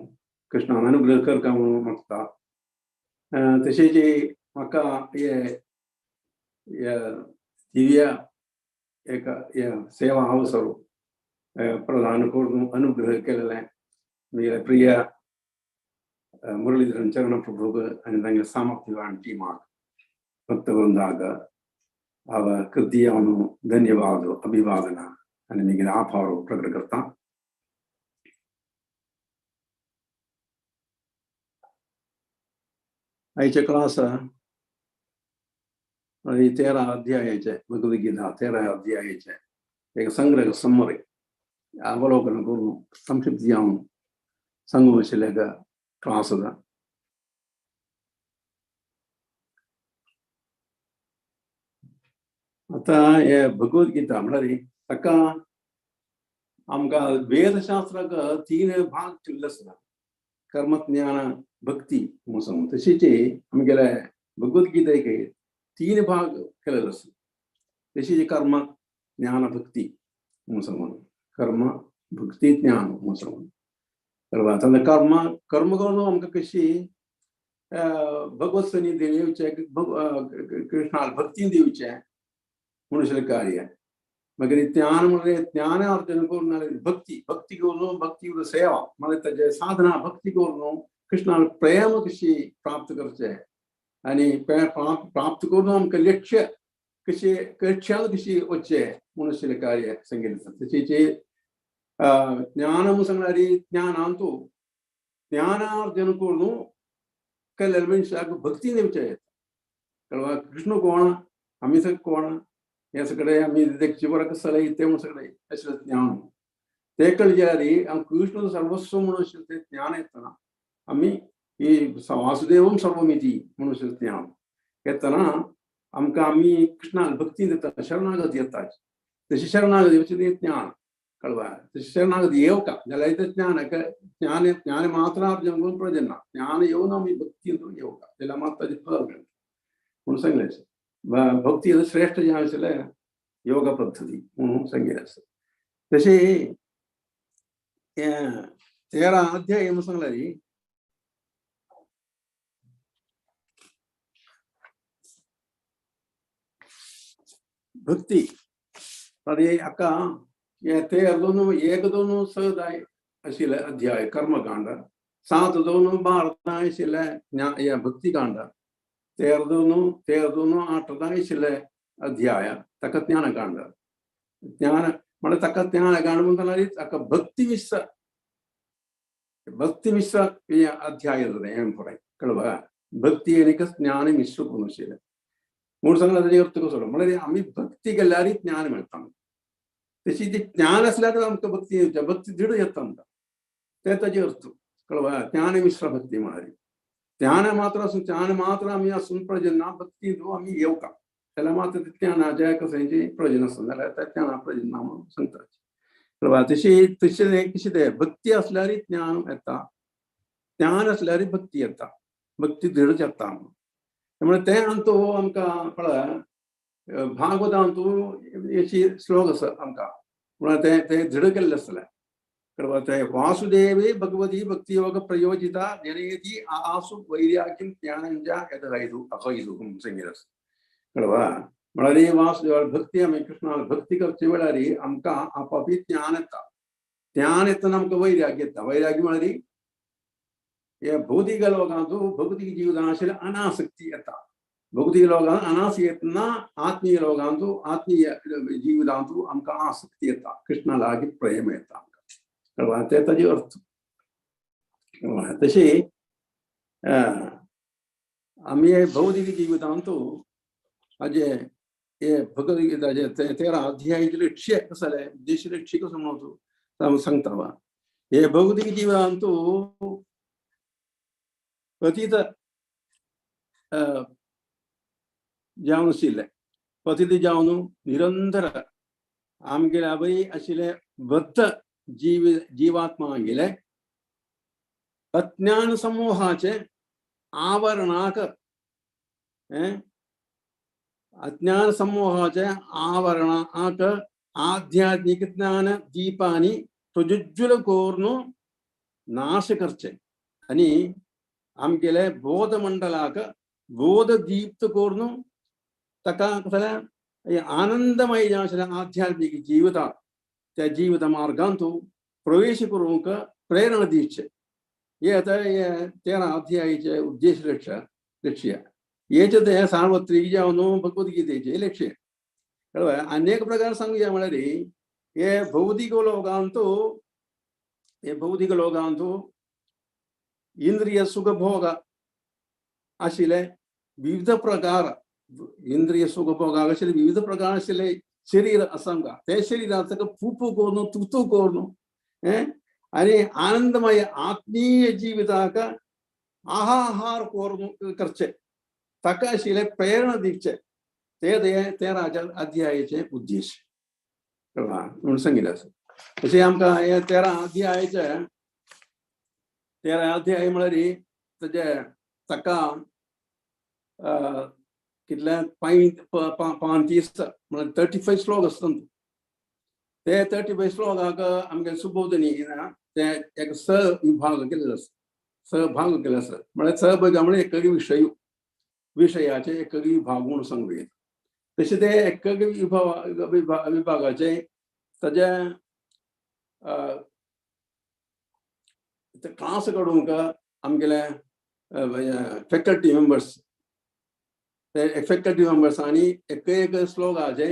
कृष्णान अनुग्रह करता म्हणून मागता. तशेंच म्हाका हे दिव्य एक सेवा अवसर प्रदान करून अनुग्रह केलेले म्हगेले प्रिय मुरलीधरन चरण प्रभूक आनी तांगे सामर्थ्यवान टीमाक भक्तवृंदाक हांव कृतीयान धन्यवाद अभिवादन आनी म्हगेले आभार प्रकट करता. आयचे क्लास 13 अध्यायाचे भगवद्गीता 13 अध्यायाचे एक संग्रह समरी अवलोकन करून संक्षिप्त जावन सांगू आशिल्ले क्लास. आतां हे भगवद्गीता म्हळ्यार ताका आमकां वेदशास्त्राक 3 भाग केल्ले आसता. कर्म ज्ञान भक्ती म्हणून सांगू. तशेंच आमगेले भगवद्गीतेक 3 भाग केलेले आसा. तशेंच कर्म ज्ञान भक्ती म्हणून सांगून, कर्म भक्ती ज्ञान म्हणून सांगून. आतां कर्म कर्म करून आमकां कशी भगवत सन्निधीन येवचें, कृष्णाक भक्ती दिवचें म्हणून आशिल्लें कार्य. मागीर ज्ञान म्हणल्यार ज्ञान अर्जन करून भक्ती, भक्ती करून भक्ती सेवा म्हळ्यार ताजे साधना भक्ती करून कृष्णाक प्रेम कशी प्राप्त करचें आनी प्राप्त करून आमकां लक्ष्य कशें लक्ष्यान कशी वचचें म्हणून आशिल्लें कार्य सांगिल्लें आसा. तशेंच ज्ञान म्हणून सांगल्यार ज्ञानांतू ज्ञानार्जन करून केल्ल्या मनशाक भक्ती दिवचें. कळवा कृष्ण कोण, आमी सगळे कोण, हें सगळें आमी देखचे बरें कसं जालें तें म्हणून सगळें आशिल्लें ज्ञान. तें कळ्ळें जाल्यार कृष्ण सर्वस्व म्हणून आशिल्लें तें ज्ञान येतना आमी ही वासुदेवम सर्वमिती म्हणून आशिल्लें ज्ञान येतना आमकां आमी कृष्णाक भक्ती दिता, शरणागत येता. तशी शरणागत येवचें तें ज्ञान कळवा. तशी शरणागत येवका जाल्यार तें ज्ञान ज्ञान ज्ञान मात्रार्जन करून प्रयोजन ना. ज्ञान येवन आमी भक्ती येवका जाल्यार मात ताजें फळ मेळटा म्हणून सांगलें. भक्ती श्रेष्ठ जें आशिल्लें योग पद्दती म्हणून सांगिल्लें आसा. तशें 13 अध्याय म्हणून सांगल्यार भक्ती हाका 13 दोन 1 2 6 आशिल्लें अध्याय कर्मकांड, 7 2 12 आशिल्लें भक्तिकांड, 13 2 13 2 8 आशिल्लें अध्याय ताका ज्ञानकांड. ज्ञान म्हळ्यार ताका ज्ञानकांड म्हणटा ताका भक्ती विस भक्ती मिश्र हे अध्याय जाता हें फुडें कळ्ळें. भक्ती आनी ज्ञान मिश्र करून आशिल्लें म्हूण सांगला. ताजे अर्थ कसो म्हळ्यार आमी भक्ती केल्यार ज्ञान मेळटा आमकां. तशी ती ज्ञान आसल्यार आमकां भक्ती येवच्या, भक्ती दृढ येता आमकां, ते ताजे अर्थ कळ्ळें. ज्ञान मिश्र भक्ती म्हळ्यार ज्ञान मात्र आसून, ज्ञान मात्र आमी आसून प्रयोजन ना. भक्ती आमी येवका जाल्यार मात्र ज्ञानाच्या कसल्याचें प्रयोजन आसना जाल्यार त्या ज्ञाना प्रयोजन ना म्हणून सांगता कळ्ळें. तशी तशें कशें तें भक्ती आसल्यार ज्ञान येता, ज्ञान आसल्यार भक्ती येता, भक्ती दृढ जाता म्हणून. त्यामुळे तें अंतू आमकां पळय भागवतांतू अशी श्लोक आसा आमकां, म्हणल्यार तें तें दृढ केल्लें आसलें कळ्ळें. तें वासुदेवे भगवती भक्तियोग प्रयोजिता जनयति आसु वैराग्यं ज्ञानंजा यदहैतु अहैतुकं सांगिल्लें आसा कळ्ळें. म्हळ्यार वासुदेवा भक्ती आमी कृष्णान भक्ती करचे वेळार आमकां आपापी ज्ञान येता, ज्ञान येतना आमकां वैराग्य येता. वैराग्य म्हळ्यार हे भौतिक लोकांतू भौतिक जीवनात आशिल्ल्या अनासक्ती येता. भौतिक लोकांत अनासक्ती येतना आत्मीय लोकांतू आत्मीय जिवितांतू आमकां आसक्ती येता, कृष्णा लागीं प्रेम येता आमकां कळ्ळें. ते ताजे अर्थ कळ्ळें. तशी आमी भौतिक जिवितांतू हाजे हे भगवद्गीताचे 13 अध्यायाचे लक्ष्य कसं जालें, उद्देश लक्ष्य कसो म्हणून सांगता वा हे भौतिक जिवितांतू पतित जावन आशिल्लें, पतित जावन निरंतर आमगेले आवय आशिल्ले बद्ध जीव जीवात्मागेले अज्ञान समूहाचे आवरणाक अज्ञान समूहाचे आवरणाक आध्यात्मिक ज्ञान दीपानी प्रज्वल करून नाश करचे आनी आमगेले बोधमंडलाक बोधदीप्त करून ताका कसलें आनंदमय जावन आशिल्लें आध्यात्मिक जिविता त्या जिवित मार्गांतू प्रवेश करूंक प्रेरणा दिवचे. हे आतां हे 13 अध्यायाचे उद्देश लक्ष्य लक्ष्य हेचे ते सार्वत्रिक जावन भगवद्गीतेचे लक्ष्य कळ्ळें. अनेक प्रकार सांगया म्हळ्यार हे भौतिक लोकांतू हे भौतिक लोकांतू इंद्रिय सुखभोग आशिल्ले विविध प्रकार, इंद्रिय सुखभोग आशिल्ले विविध प्रकार आशिल्ले शरीर आसा आमकां. ते शरीराक फुफू करून तुतू करून आनी आनंदमय आत्मीय जिविताक आहाहार करून करचे, ताका आशिल्ले प्रेरणा दिवचे, ते 13 अध्यायाचे उद्देश कळ्ळें म्हणून सांगिल्लें आसा. तशें आमकां हे 13 अध्यायाचे 13 अध्याय म्हळ्यार ताजे ताका कितले 35 म्हळ्यार 35 श्लोक आसता. ते 35 श्लोकाक आमगे सुबोधनी ते एक स विभाग केल्लो आसा, स भाग केल्लो आसा. म्हळ्यार स भाग म्हळ्यार एक विशय विशयाचे एक विभाग म्हणून सांगू येता. तशें ते एक विभागाचे ताजे क्लास काडूंक आमगेले फॅकल्टी मेंबर्स ते फॅकल्टी मेंबर्स आनी एक एक श्लोकाचे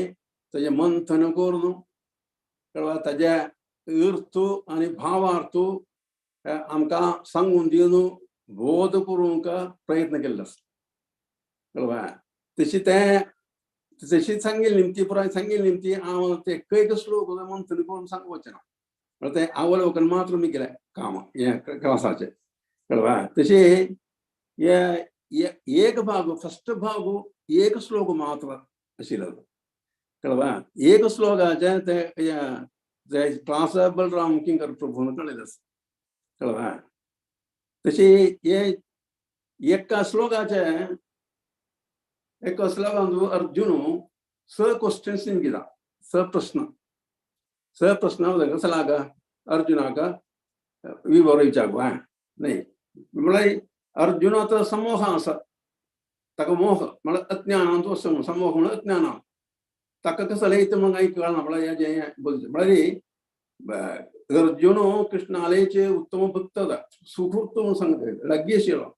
ताजें मंथन करून कळ्ळें ताजे अर्थ आनी भावार्थ आमकां सांगून दिवन बोध करूंक प्रयत्न केल्लो आसा कळ्ळें. तशी तें तशी सांगिल्ली निमती पुराय सांगिल्ली निमती हांव ते एक एक श्लोक मंथन करून सांगपाचें ना, म्हळ्यार तें अवलोकन मात्र आमी केलें काम हें क्लासाचें कळ्ळें. तशें हे एक भाग फस्ट भाग एक श्लोक मात्र आशिल्लो कळ्ळें. एक श्लोकाचें ते क्लास बलराम किंकर प्रभून कळिल्लें आसा कळ्ळें. तशें हे एका श्लोकाचें एका श्लोकांत अर्जुन स क्वेश्चन्स दिता, स प्रश्न स प्रश्न कसो लाग अर्जुनाक विवरिच्याक न्ही म्हळ्यार अर्जुनाचो समोह आसा ताका मोह म्हळ्यार अज्ञानांत समोह म्हळ्यार अज्ञानांत ताका कसो लयता म्हण कांय कळना. म्हळ्यार हें बोलचें म्हळ्यार अर्जुन कृष्णालयचे उत्तम भक्त सुखृत म्हणून सांगता लागीं आशिल्लो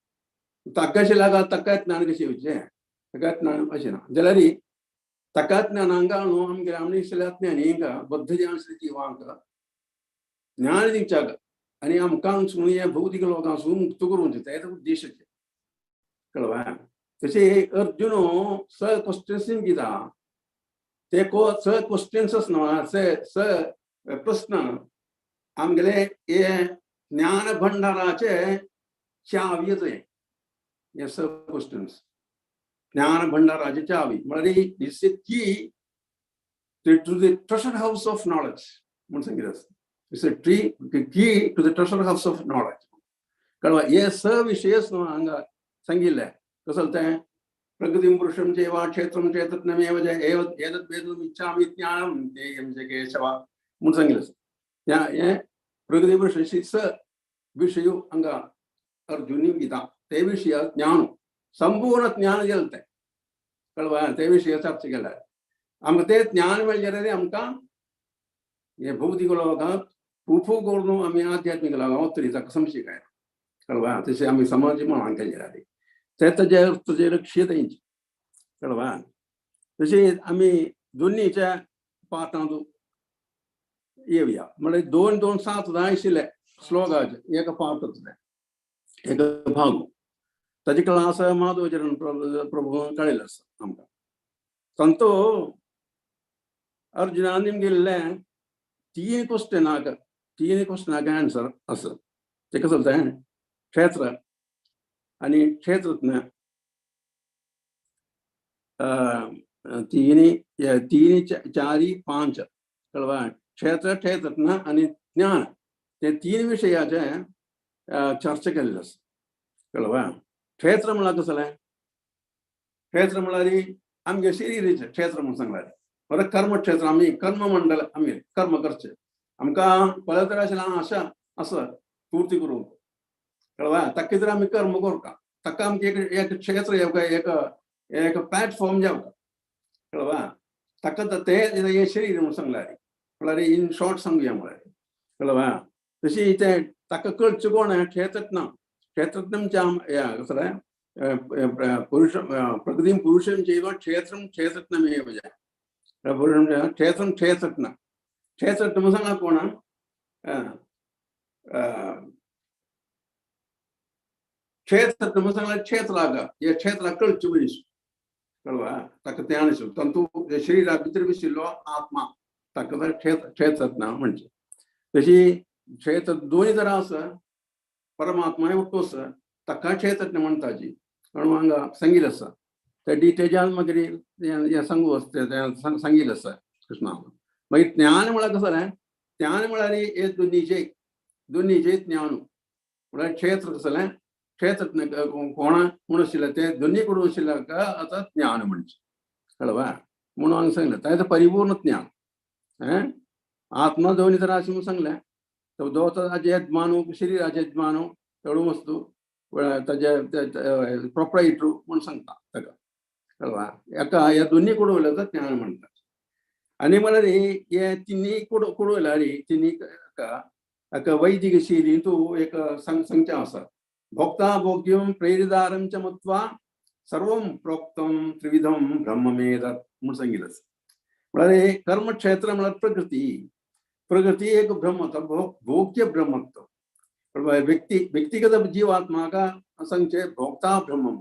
ताका अशें लागा ताका ज्ञान कशें येवचें ताका ज्ञान अशें ना जाल्यार ताका ज्ञानांक न्हू आमगेले आमणे आशिल्ल्या ज्ञानींक बद्ध जे आशिल्ले जिवांक ज्ञान दिवच्याक आनी आमकां हे भौतिक लोकांसून मुक्त करूंक तें उद्देश कळवा. तशें अर्जुन स क्वेश्चन्स दिता ते स क्वेश्चन्स न्हू स प्रस्न आमगेले हे ज्ञान भंडाराचे चावी हे स क्वेश्चन्स ज्ञान भंडाराचे चावी म्हळ्यार it's a key to the treasure house of knowledge म्हूण सांगितलें आसा. It's a key to the treasure house of knowledge कळवा. हे स विशयच न्हू हांगा सांगिल्ले कसं तें प्रकृतिं पुरुषं चैव क्षेत्रं क्षेत्रज्ञमेव च एतद् वेदितुम् इच्छामि ज्ञानं ज्ञेयं च केशव म्हूण सांगिल्लें आसा. हें प्रकृति पुरुष स विशय हांगा अर्जुनी दिता ते विशय ज्ञान संपूर्ण ज्ञान गेलें तें कळवा. ते विशय चर्चा केल्या आमकां तें ज्ञान मेळ्ळें जाल्यार आमकां हे भौतिक लोकांत खूब करून आमी आध्यात्मीक लोकांक वतली ताका संशय काय कळवा. तशें आमी समाज म्हणून केलें जाल्यार ते ताजे तुजें लक्ष तेंचे कळवा. तशें आमी दोन्हीच्या पाठांत येवया म्हळ्यार 2 2 7 जाय आशिल्ले श्लोकाचे एक पाठ एक भाग ताजे क्लास माधवचरण प्रभू कळिल्लो आसा आमकां. तांतो अर्जुनान निमगिल्ले 3 क्वेश्चनाक 3 क्वेश्चनाक आन्सर आसा. तें कसं तें क्षेत्र आनी क्षेत्रज्ञ 3 3 4 5 कळवा. क्षेत्र क्षेत्रज्ञ आनी ज्ञान ते 3 विशयाचे चर्चा केल्ली आसा कळवा. क्षेत्र म्हळ्यार कसलें? क्षेत्र म्हळ्यार आमगे शरीराचें क्षेत्र म्हूण सांगल्यार बरें कर्मक्षेत्र आमी कर्ममंडल आमी कर्म करचें आमकां पळयत आशिल्ल्या आशा आसा पूर्ती करूंक कळवा. ताका जर आमी कर्म करता ताका आमकां एक एक क्षेत्र एक एक प्लॅटफॉर्म जावता कळवा. ताका तें हें शरीर म्हूण सांगल्यार म्हळ्यार इन शॉर्ट सांगुया म्हळ्यार कळवा. तशी तें ताका कळचें कोण क्षेत्रज्ञ क्षेत्रज्ञ कसलें पुरुष प्रकृतिं पुरुषं चैव क्षेत्रं क्षेत्रज्ञमेव च पुरुषं क्षेत्रं क्षेत्रज्ञ क्षेत्रज्ञ म्हूण सांगला कोण क्षेत्रज्ञ म्हूण सांगला क्षेत्राक हे क्षेत्राक कळचें मनीस कळवा. ताका ज्ञान आशिल्लो तातूंत शरीरा भितर बशिल्लो आत्मा ताका क्षेत्रज्ञ म्हणचें. तशी क्षेत्र दोनूय तरा आसा परमात्मा एकटो आसा ताका क्षेत्रज्ञ म्हणटाची म्हणून हांगा सांगिल्लें आसा ते डिटेजान मागीर हें सांगू आसा सांगिल्लें आसा कृष्णा. मागीर ज्ञान म्हळ्यार कसलें? ज्ञान म्हळ्यार हे दोनीचे दोनीचे ज्ञान म्हळ्यार क्षेत्र कसलें क्षेत्रज्ञ कोण म्हूण आशिल्लें तें दोनी कडून आशिल्लें आतां ज्ञान म्हणचें कळवा म्हणून हांगा सांगलें. ताचें परिपूर्ण ज्ञान आत्मा दोनी तरा अशें म्हूण सांगलें. तो ताजें यजमानो शरीराचें यजमानो चडू वस्तू ताजे प्रोपरायटर म्हूण सांगता ताका कळवा. एका ह्या दोनी कडून उलयता ज्ञान म्हणटा. आनी म्हळ्यार हे तिन्ही कुडवल्यार तिन्ही एका वैदिक शैलींतू एक सांगचें आसा. भोक्ता भोग्यं प्रेरिदारं च मत्वा सर्वं प्रोक्तं त्रिविधं ब्रह्ममेतत् म्हूण सांगिल्लें आसा. म्हळ्यार कर्मक्षेत्र म्हळ्यार प्रकृती प्रकृती एक ब्रह्म भोग्य ब्रह्मत्व व्यक्ती व्यक्तिगत जीवात्माका सांगचें भोक्ता ब्रह्म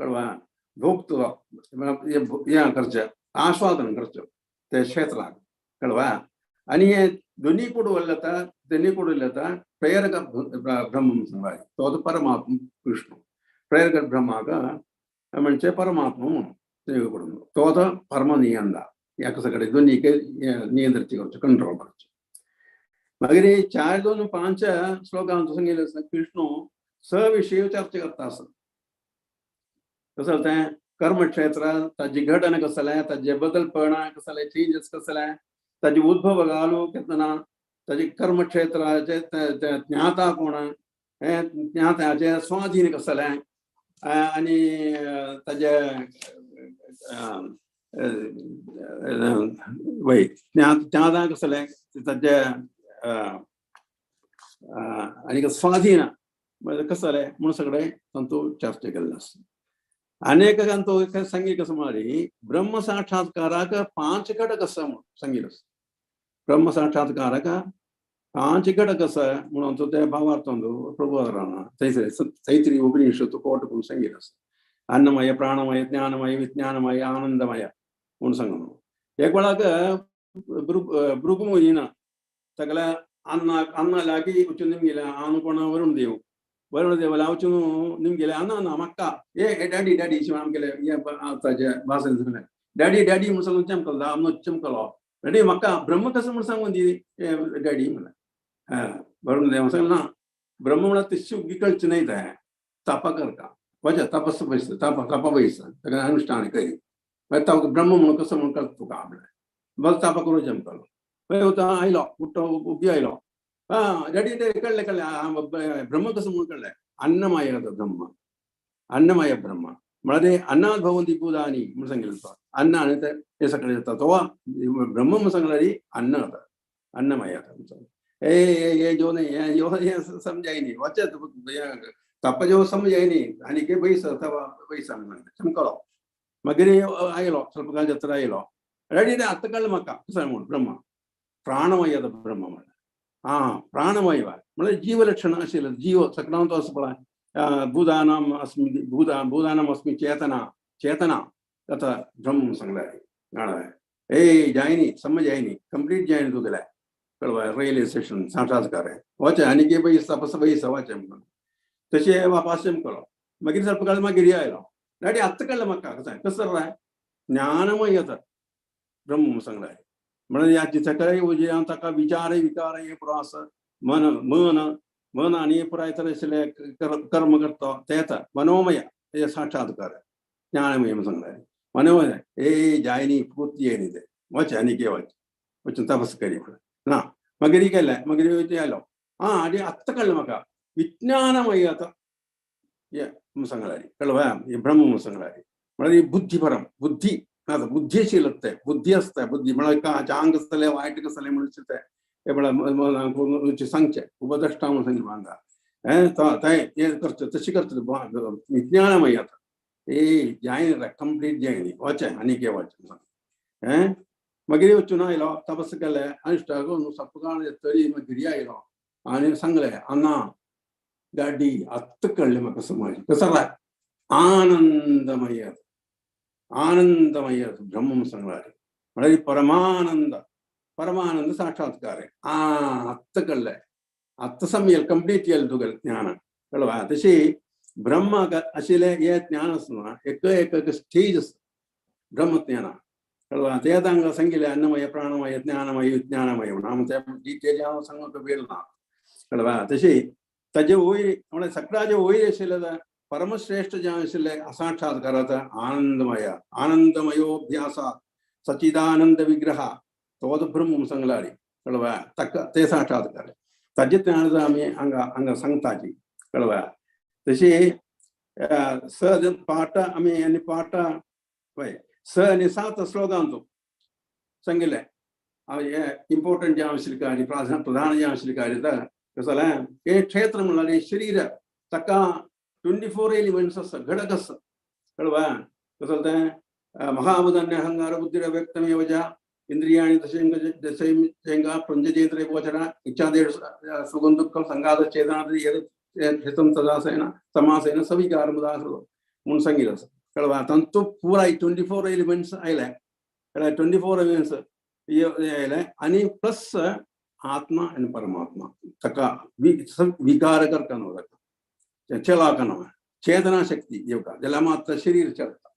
कळवा. भोक्तव हें करचें आस्वादन करचें ते क्षेत्राक कळवा. आनी हे दोनी कडेन उलयता दोनी कडेन उलयता प्रेरक ब्रह्म सांगला तो परमात्मा विष्णू प्रेरक ब्रह्माक म्हणजे परमात्मा म्हणून करून तो आतां परमनियंदा एका सगळे दोनीक नियंत्रित करचें कंट्रोल करचें. मागीर 4 2 5 श्लोकांत सांगिल्लें आसा कृष्ण स विशय चर्चा करता आसा. कसं तें कर्मक्षेत्र ताजी घटना कसलें ताजे बदलपणा कसलें चेंजीस कसलें ताजे उद्भव घालू केन्ना ताजे कर्मक्षेत्राचे ज्ञाता कोण हें ज्ञाताचें स्वाधीन कसलें आनी ताजे वय ज्ञाता कसलें ताजे आनी स्वाधीन कसलें म्हणून सगळें तांचो चर्चा केल्लो आसा. अनेक तांचो सांगीत कसं म्हळ्यार ब्रह्म साक्षात्काराक 5 घटक आसा म्हणून सांगिल्लो आसा. ब्रह्म साक्षात्काराक तांचे घटक आसा म्हणून तो ते भावार्थान प्रभुराना थंयसर तैतरी उपनिषद कोट करून सांगिल्लें आसा. अन्नमय प्राणमय ज्ञानमय विज्ञानमय आनंदमय म्हणून सांगून एक वेळाक भृगुमुनीन सगळ्या ಅನ್ನ ಅನ್ನ ಲಾಗಿ ಉಚ್ಚು ನಿಮ್ಗೆಲ್ಲ ಆನುಕೋಣ ವರುಣ ದೇವ್ ವರುಣ ದೇವಲ ಅವಚುನು ನಿಮ್ಗೆಲ್ಲ ಅನ್ನ ಅನ್ನ ಮಕ್ಕ ಏ ಡ್ಯಾಡಿ ಡ್ಯಾಡಿ ಶಿವ ನಮ್ಗೆಲ್ಲ ಭಾಷೆ ಡ್ಯಾಡಿ ಡ್ಯಾಡಿ ಮುಸಲ್ ಚಮಕಲ್ದ ಅಮ್ನ ಚಮಕಲೋ ಡ್ಯಾಡಿ ಮಕ್ಕ ಬ್ರಹ್ಮ ಕಸ ಮುಳ್ಸಂಗ್ ಒಂದಿ ಡ್ಯಾಡಿ म्हणलं वरुण देव सांगला ब्रह्म म्हणा तिशी विकळच नाही आहे तपा करता वजा तपस बैस तप तपा बैस सगळं अनुष्ठान करी ब्रह्म म्हणून कसं म्हणून करतो तुका म्हणलं बस तपा करू जमकलो होता आयलो उठो उगी आयलो हा ड्याडी कळले कळले ब्रह्म कसं म्हणून कळलंय अन्नमय ब्रह्म अन्नमय ब्रह्म म्हळ्यार अन्नात भवंती भूतानी म्हणून सांगितलं अन्न आणि ते सगळे येतात तो ब्रह्म म्हणून सांगलं अन्न आता अन्नमय आता ए ए जो नाही यो समजाय नाही वाचत तप जो समजाय नाही आणि के बैस बैस चमकलो मागीर आयलो ಸ್ವಲ್ಪ ಕಾಲ ಜತ್ರ आयलो ड्याडी आत्ता कळलं म्हाका कसं म्हणून ब्रह्म प्राणमय ब्रह्म म्हणल्यार हा प्राणमय म्हळ्यार जीवलक्षण आशिल्लें जीव सगळ्यांत असो पळय भूतानाम अस्मि भूता भूतानाम अस्मि चेतना चेतना तथा ब्रह्म सांगलें ए जायनी समज जायनी कंप्लीट जायनी तुगेलें कळवा रियलायझेशन साक्षात्कार वच आनी के बैस तपस बैस वच म्हणून तशें वापास केलो मागीर ಸ್ವಲ್ಪ काळ मागीर आयलो ड्याडी आत्तां कळ्ळें म्हाका कसं कसं राय ज्ञानमय ब्रह्म सांगलें म्हणून ह्या सगळे उजे ताका विचार विकार हे पुरो आसा मन मन मन आनी पुराय तर आशिल्लें कर्म करता ते येता मनोमय हे साक्षात्कार ज्ञानमय म्हणून सांगलें मनोमय ए जायनी पूर्ती येयनी ते वच आनी के वच वचून तपस करी म्हणून ना मागीर केलें मागीर आयलो आं आनी आत्तां कळ्ळें म्हाका विज्ञानमय आतां हे म्हणून सांगलें कळ्ळें हे ब्रह्म म्हणून सांगलें म्हळ्यार बुद्धिपरम बुद्धी बुद्धिशीलते बुद्धी असते बुद्धी म्हळ्यार चांग आसतलें वायट आसतलें म्हणून ते म्हळ्यार सांगचें उपद्रष्टा म्हणून सांगिल्लें हांगा तें हें करचें तशें करचें विज्ञानमय आतां ए जायनी कंप्लीट जायनी वचें आनी के वचें हें मागीर वचून आयलो तपस केलें अनुष्ठान करून ಸ್ವಲ್ಪ काळ तरी मागीर आयलो आनी सांगलें अण्णा ड्याडी आत्तां कळ्ळें म्हाका समज कसो राय आनंदमय आनंदमय ब्रह्म सांगला म्हळ्यार परमानंद परमानंद साक्षात्कार आ आत्तां कळ्ळें आत्तां समजेल कंप्लीट येयलें तुगेलें ज्ञान कळ्ळें तशी ब्रह्माक आशिल्लें हें ज्ञान आसना एक एक स्टेज आसा ब्रह्मज्ञान कळ्ळें तें हांगा सांगिल्लें अन्नमय प्राणमय ज्ञानमय विज्ञानमय म्हणून आमी तें डिटेल हांव सांगूंक वेळ ना कळ्ळें तशी ताजे वयर म्हळ्यार सगळ्याचे वयर आशिल्लें परमश्रेष्ठ जे आशिल्लें असाक्षात्काराचा आनंदमय आनंदमयोभ्यास सचिदानंद विग्रह तोच ब्रह्म सांगला कळवा ताका ते साक्षात्कार ताजे ज्ञान आमी हांगा हांगा सांगताची कळवा तशी स पाठ आमी आनी पाठ पळय स आनी सात श्लोकांचो सांगिल्लें हे इम्पॉर्टंट जे आशिल्लें कार्य प्रधान जे आशिल्लें कार्य कसं जालें हे क्षेत्र म्हणल्यार शरीर ताका 24 एलिमेंट्स आसा घटक आसा कळवा कसं तें महाबुधन्य अहंकार बुद्धिर व्यक्तमेव च इंद्रियाणि दशैंगा पंचचेन्द्रिय गोचर इच्छादेश सुखं दुःखं संघात चेतनादि यद् तदासेन समासेन सविकार मुदासो म्हणून सांगितलं आसा कळवा तांचो पुराय 24 एलिमेंट्स आयले कळ्ळें 24 एलिमेंट्स आयले आनी प्लस आत्मा आनी परमात्मा ताका विकार करता न्हू ताका चलाक न्हू चेतना शक्ती येवका जाल्यार मात्र शरीर चलता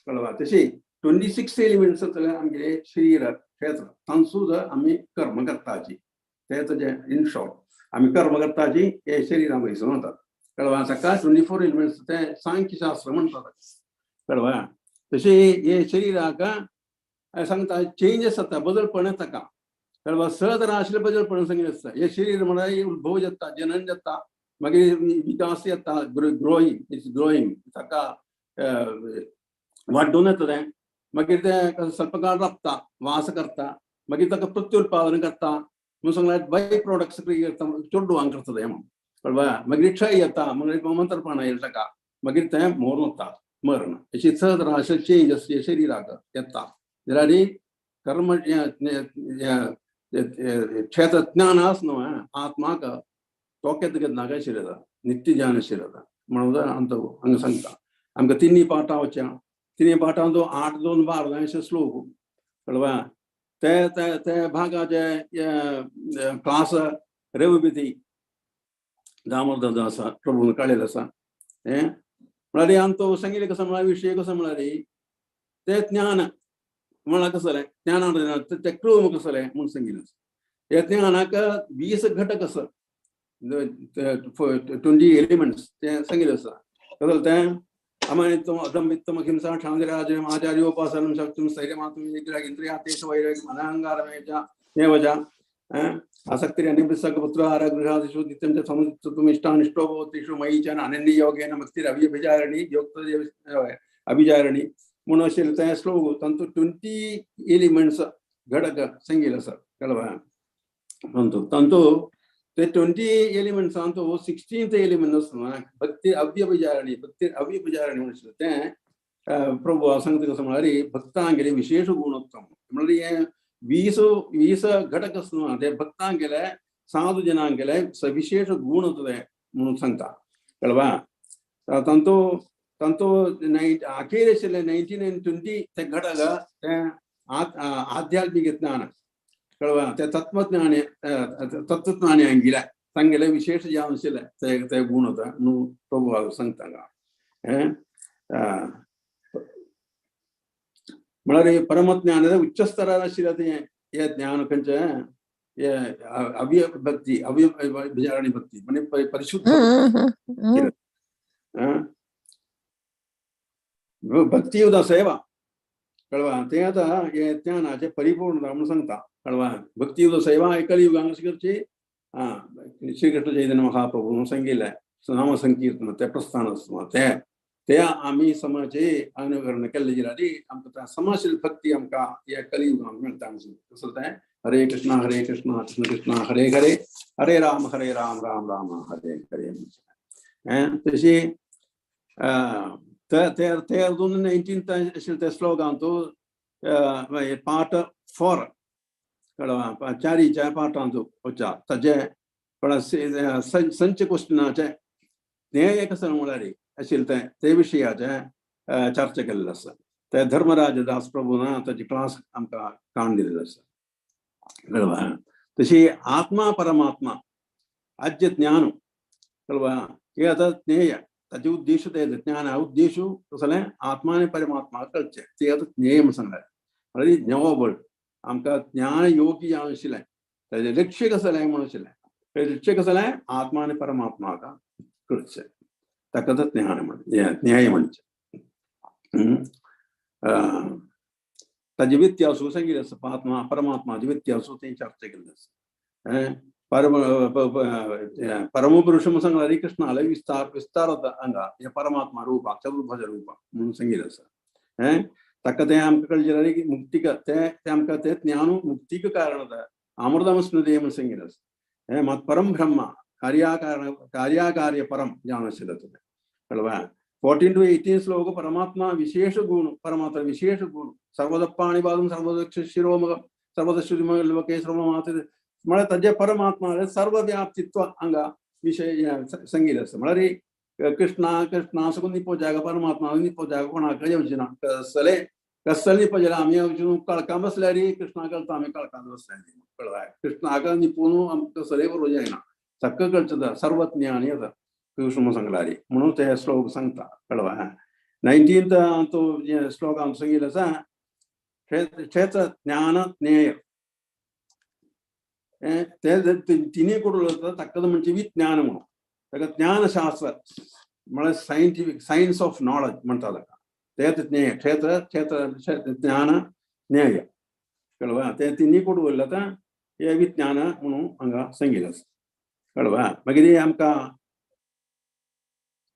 कळवा तशी 26 एलिमेंट्स आसतले आमगे शरीर क्षेत्र तांचो आमी कर्म करताची ते तुजें इन शॉर्ट आमी कर्म करताची हे शरीरा वयसून वतात कळवा ताका 24 एलिमेंट्स ते सांख्यशास्त्र म्हणटात कळवा तशी हे शरीराक सांगता चेंजस जाता बदलपण ताका कळवा स तरा आशिल्ले बदलपण सांगिल्लें आसता हे शरीर म्हळ्यार उद्भव जाता जनन जाता मागीर विकास येता ग्रोईंग it's growing ताका वाड्डून येता तें मागीर तें ಸ್ವಲ್ಪ काळ राबता वास करता मागीर ताका प्रत्युत्पादन करता म्हणून सांगल्यार बाय प्रोडक्ट्स करता चेडवांक करता तें कळवा मागीर क्षय येता मागीर मंत्रपणा येता ताका मागीर तें मरून वता मरण अशी स तरा अशे चेंजस हे शरीराक येता जाल्यार कर्म क्षेत्रज्ञान आस न्हू आत्माक तो केन्ना नाका आशिल्लें नित्य ज्ञान आशिल्लें म्हणून आमचो हांगा सांगता आमकां तिन्ही पाठां वचया तिन्ही पाठां तो 8 2 12 अशे श्लोक कळवा ते ते भागाचे क्लास रेवबिती दामोदर दास प्रभून काडलेलो आसा हें म्हळ्यार आमचो सांगिल्लें कसो म्हळ्यार विशय कसो म्हळ्यार ते ज्ञान म्हळ्यार कसलें ज्ञानान ते क्रम कसलें म्हूण सांगिल्लें आसा. हे ज्ञानाक 20 घटक आसा 20 एलिमेंट्स ते सांगिल्लें आसा. कसलें तें अमानित्वम अदम्बित्वम अहिंसा क्षांतिराजयम आचार्योपासनं शक्तिं स्थैर्यमात्म इंद्रियातेषु वैराग्यम् अनहंकारमेव एव च आसक्तिरनिवृत्तः पुत्राहारगृहादिषु नित्यं च समुदितत्वम् इष्टानिष्टो भवतिषु मयि च अनन्ययोगेन भक्तिरव्यभिचारिणी योक्तदेव अभिचारिणी म्हणून आशिल्लें तें श्लोक तांतूं 20 एलिमेंट्स घटक सांगिल्लें आसा कळ्ळें तांतूं तांतूं ते 20 एलिमेंट्स तांतूं 16th element आसा भक्ती अव्यभिचारिणी भक्ती अव्यभिचारिणी म्हणून आशिल्लें तें प्रभु सांगता कसो म्हळ्यार भक्तांगेले विशेष गुणोत्तम म्हळ्यार हें 20 घटक आसा ते भक्तांगेले साधू जनांगेले सविशेष गुण ते म्हणून सांगता कळवा. तांतूं तांतूं अखेर आशिल्लें 19 आनी 20 ते घटक ते आध्यात्मीक ज्ञान कळवा ते तत्वज्ञान तत्वज्ञानी अंगिले सांगेले विशेष जावन आशिल्लें ते ते गुण होता म्हणून प्रभु सांगता. म्हळ्यार परमज्ञान उच्च स्तरार आशिल्लें तें हें ज्ञान खंयचें हें अव्य भक्ती अव्यभिचारिणी भक्ती म्हणजे परिशुद्ध भक्ती उदा सेवा कळवा तें आतां हें ज्ञानाचें परिपूर्णता म्हणून सांगता कळवा. भक्ती उदा सेवा कलियुगांत कशी करची आं श्रीकृष्ण चैतन्य महाप्रभू म्हणून सांगिल्लें नाम संकीर्तन तें प्रस्थान आसा तें ते आमी समाजे अनुकरण केल्लें जाल्यार आमकां समाजशील भक्ती आमकां ह्या कलियुगांत मेळटा. कसो तें हरे कृष्णा कृष्ण कृष्ण हरे हरे हरे राम राम राम हरे हरे हें तशी ते अजून 19 आशिल्ले ते श्लोकांत पार्ट 4 कळवा चारीच्या पाठांत वचा ताजे संच क्वेश्चनाचे तें एक आसा म्हळ्यार आशिल्लें तें ते विशयाचें चर्चा केल्लें आसा. ते धर्मराज दास प्रभून ताची क्लास आमकां काण दिल्लो आसा कळवा. तशी आत्मा परमात्मा आज्य ज्ञान कळवा हे आतां ज्ञेय ताजे उद्देश ते ज्ञान उद्देश कसलें आत्मा आनी परमात्मा कळचें ते आतां ज्ञेय म्हूण सांगलें. म्हळ्यार ज्ञोबळ आमकां ज्ञान योगी जावन आशिल्लें ताजें लक्ष्य कसलें म्हणून आशिल्लें लक्ष्य कसलें आत्मा आनी परमात्माक कळचें ताका आतां ज्ञान म्हणचें ज्ञेय म्हणचें. ताजे व्यत्यासू सांगिल्लें आसा आत्मा परमात्माचे व्यत्यासू तें चर्चा केल्ली आसा. परमपुरुष म्हणून सांगला हरे कृष्णाले विस्तार विस्तार जाता हांगा हे परमात्मा रूपा चतुर्भुज रूपा म्हणून सांगिल्लें आसा. हें ताका तें आमकां कळचें जाल्यार की मुक्तीक तें आमकां तें ज्ञान मुक्तीक कारण जाता अमृतमस्नुते म्हणून सांगिल्लें आसा. हें मात परम ब्रह्म कार्याकारण कार्याकार्य परम जावन आशिल्लें तें कळवा. 14 to 18 श्लोक परमात्मा विशेष गुण परमात्मा विशेष गुण सर्वदप्पाणिपादं सर्वदक्ष शिरोमगम सर्वदश्रुतिमलोके सर्वमात्र म्हळ्यार ताजे परमात्मा सर्वव्याप्तित्व हांगा विशय सांगिल्लें आसा. म्हळ्यार कृष्णा कृष्णा सगून निपो जागा परमात्मा निपो जागा कोणाक येवचें ना कसले कसले निपो जाल्यार आमी वचून कळकां बसल्यार कृष्णा कळटा आमी कळकांत बसल्यार कळ्ळें कृष्णाक निपून आमकां कसलें बरोबर जायना ताका कळचें सर्वज्ञानी येता कृष्ण सांगला रे म्हणून ते श्लोक सांगता कळवा. 19th तो श्लोक आमकां सांगिल्लें आसा क्षेत्र ज्ञान ज्ञेय ते तिन्ही कडून ताका म्हणजे विज्ञान म्हणून ताका ज्ञानशास्त्र म्हळ्यार सायंटिफीक सायन्स ऑफ नॉलेज म्हणटा ताका तें ज्ञेय क्षेत्र क्षेत्र ज्ञान ज्ञेय कळवा ते तिन्ही कडून उरलें आतां हें विज्ञान म्हणून हांगा सांगिल्लें आसा कळवा. मागीर आमकां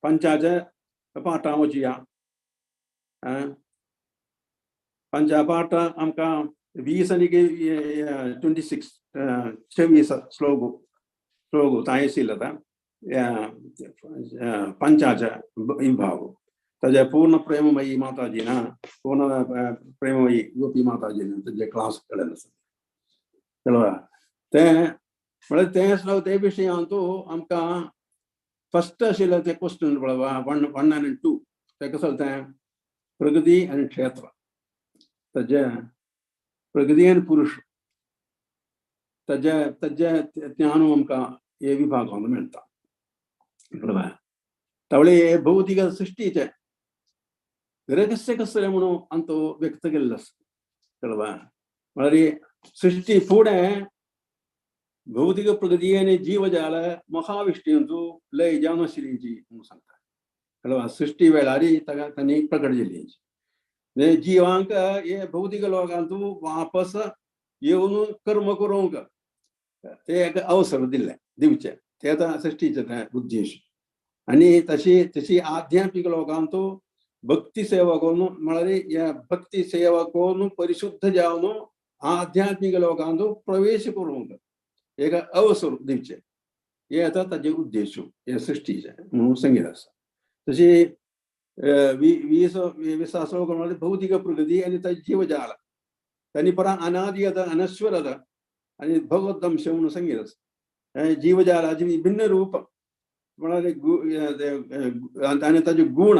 पंचाच्या पाठां वचया पंचा पाठ आमकां 20 आनी 26 26 श्लोक श्लोक थंय आशिल्ले आतां पंचाच्या विभाग ताजे पूर्ण प्रेममयी माताजीना पूर्ण प्रेममयी गोपी माताजीन ताजे क्लास केल्ले आसा. कळ्ळें तें म्हळ्यार तें श्लोक ते विशयांतू आमकां फस्ट आशिल्लें तें क्वेश्चन पळय 1 and 2 तें कसो तें प्रगती आनी क्षेत्र ताजे प्रगती आनी पुरुष ताजे ताजे ज्ञान आमकां हे विभागान मेळटा कळ्ळें. तवळे भौतिक सृष्टीचे रहस्य कसलें म्हणून अंतो व्यक्त केल्लो आसा कळ्ळें. म्हळ्यार सृष्टी फुडें भौतिक प्रगती आनी जीवजाल महाविष्णूंचो लय जावन आशिल्ली म्हणून सांगता कळ्ळें. सृष्टी वेळार ताका तांणी प्रकट जाल्ली जिवांक हे भौतिक लोकांतू वापस येवन कर्म करूंक ते एक अवसर दिल्ले दिवचे ते आतां सृष्टीचे ते उद्देश. आनी तशी तशी आध्यात्मिक लोकांतू भक्ती सेवा करून म्हळ्यार ह्या भक्ती सेवा करून परिशुद्ध जावन आध्यात्मिक लोकांतू प्रवेश करूंक एक अवसर दिवचे हे आतां ताजे उद्देश हे सृष्टीचे म्हणून सांगिल्लें आसा. तशी 20 श्लोक म्हळ्यार भौतिक प्रगती आनी ताजी जीवजाल तांणी परत अनादी आतां अनश्वर आतां आनी भगवत अंश म्हणून सांगिल्लें आसा. जीवजालाची विभिन्न रूप म्हळ्यार आनी ताजे गूण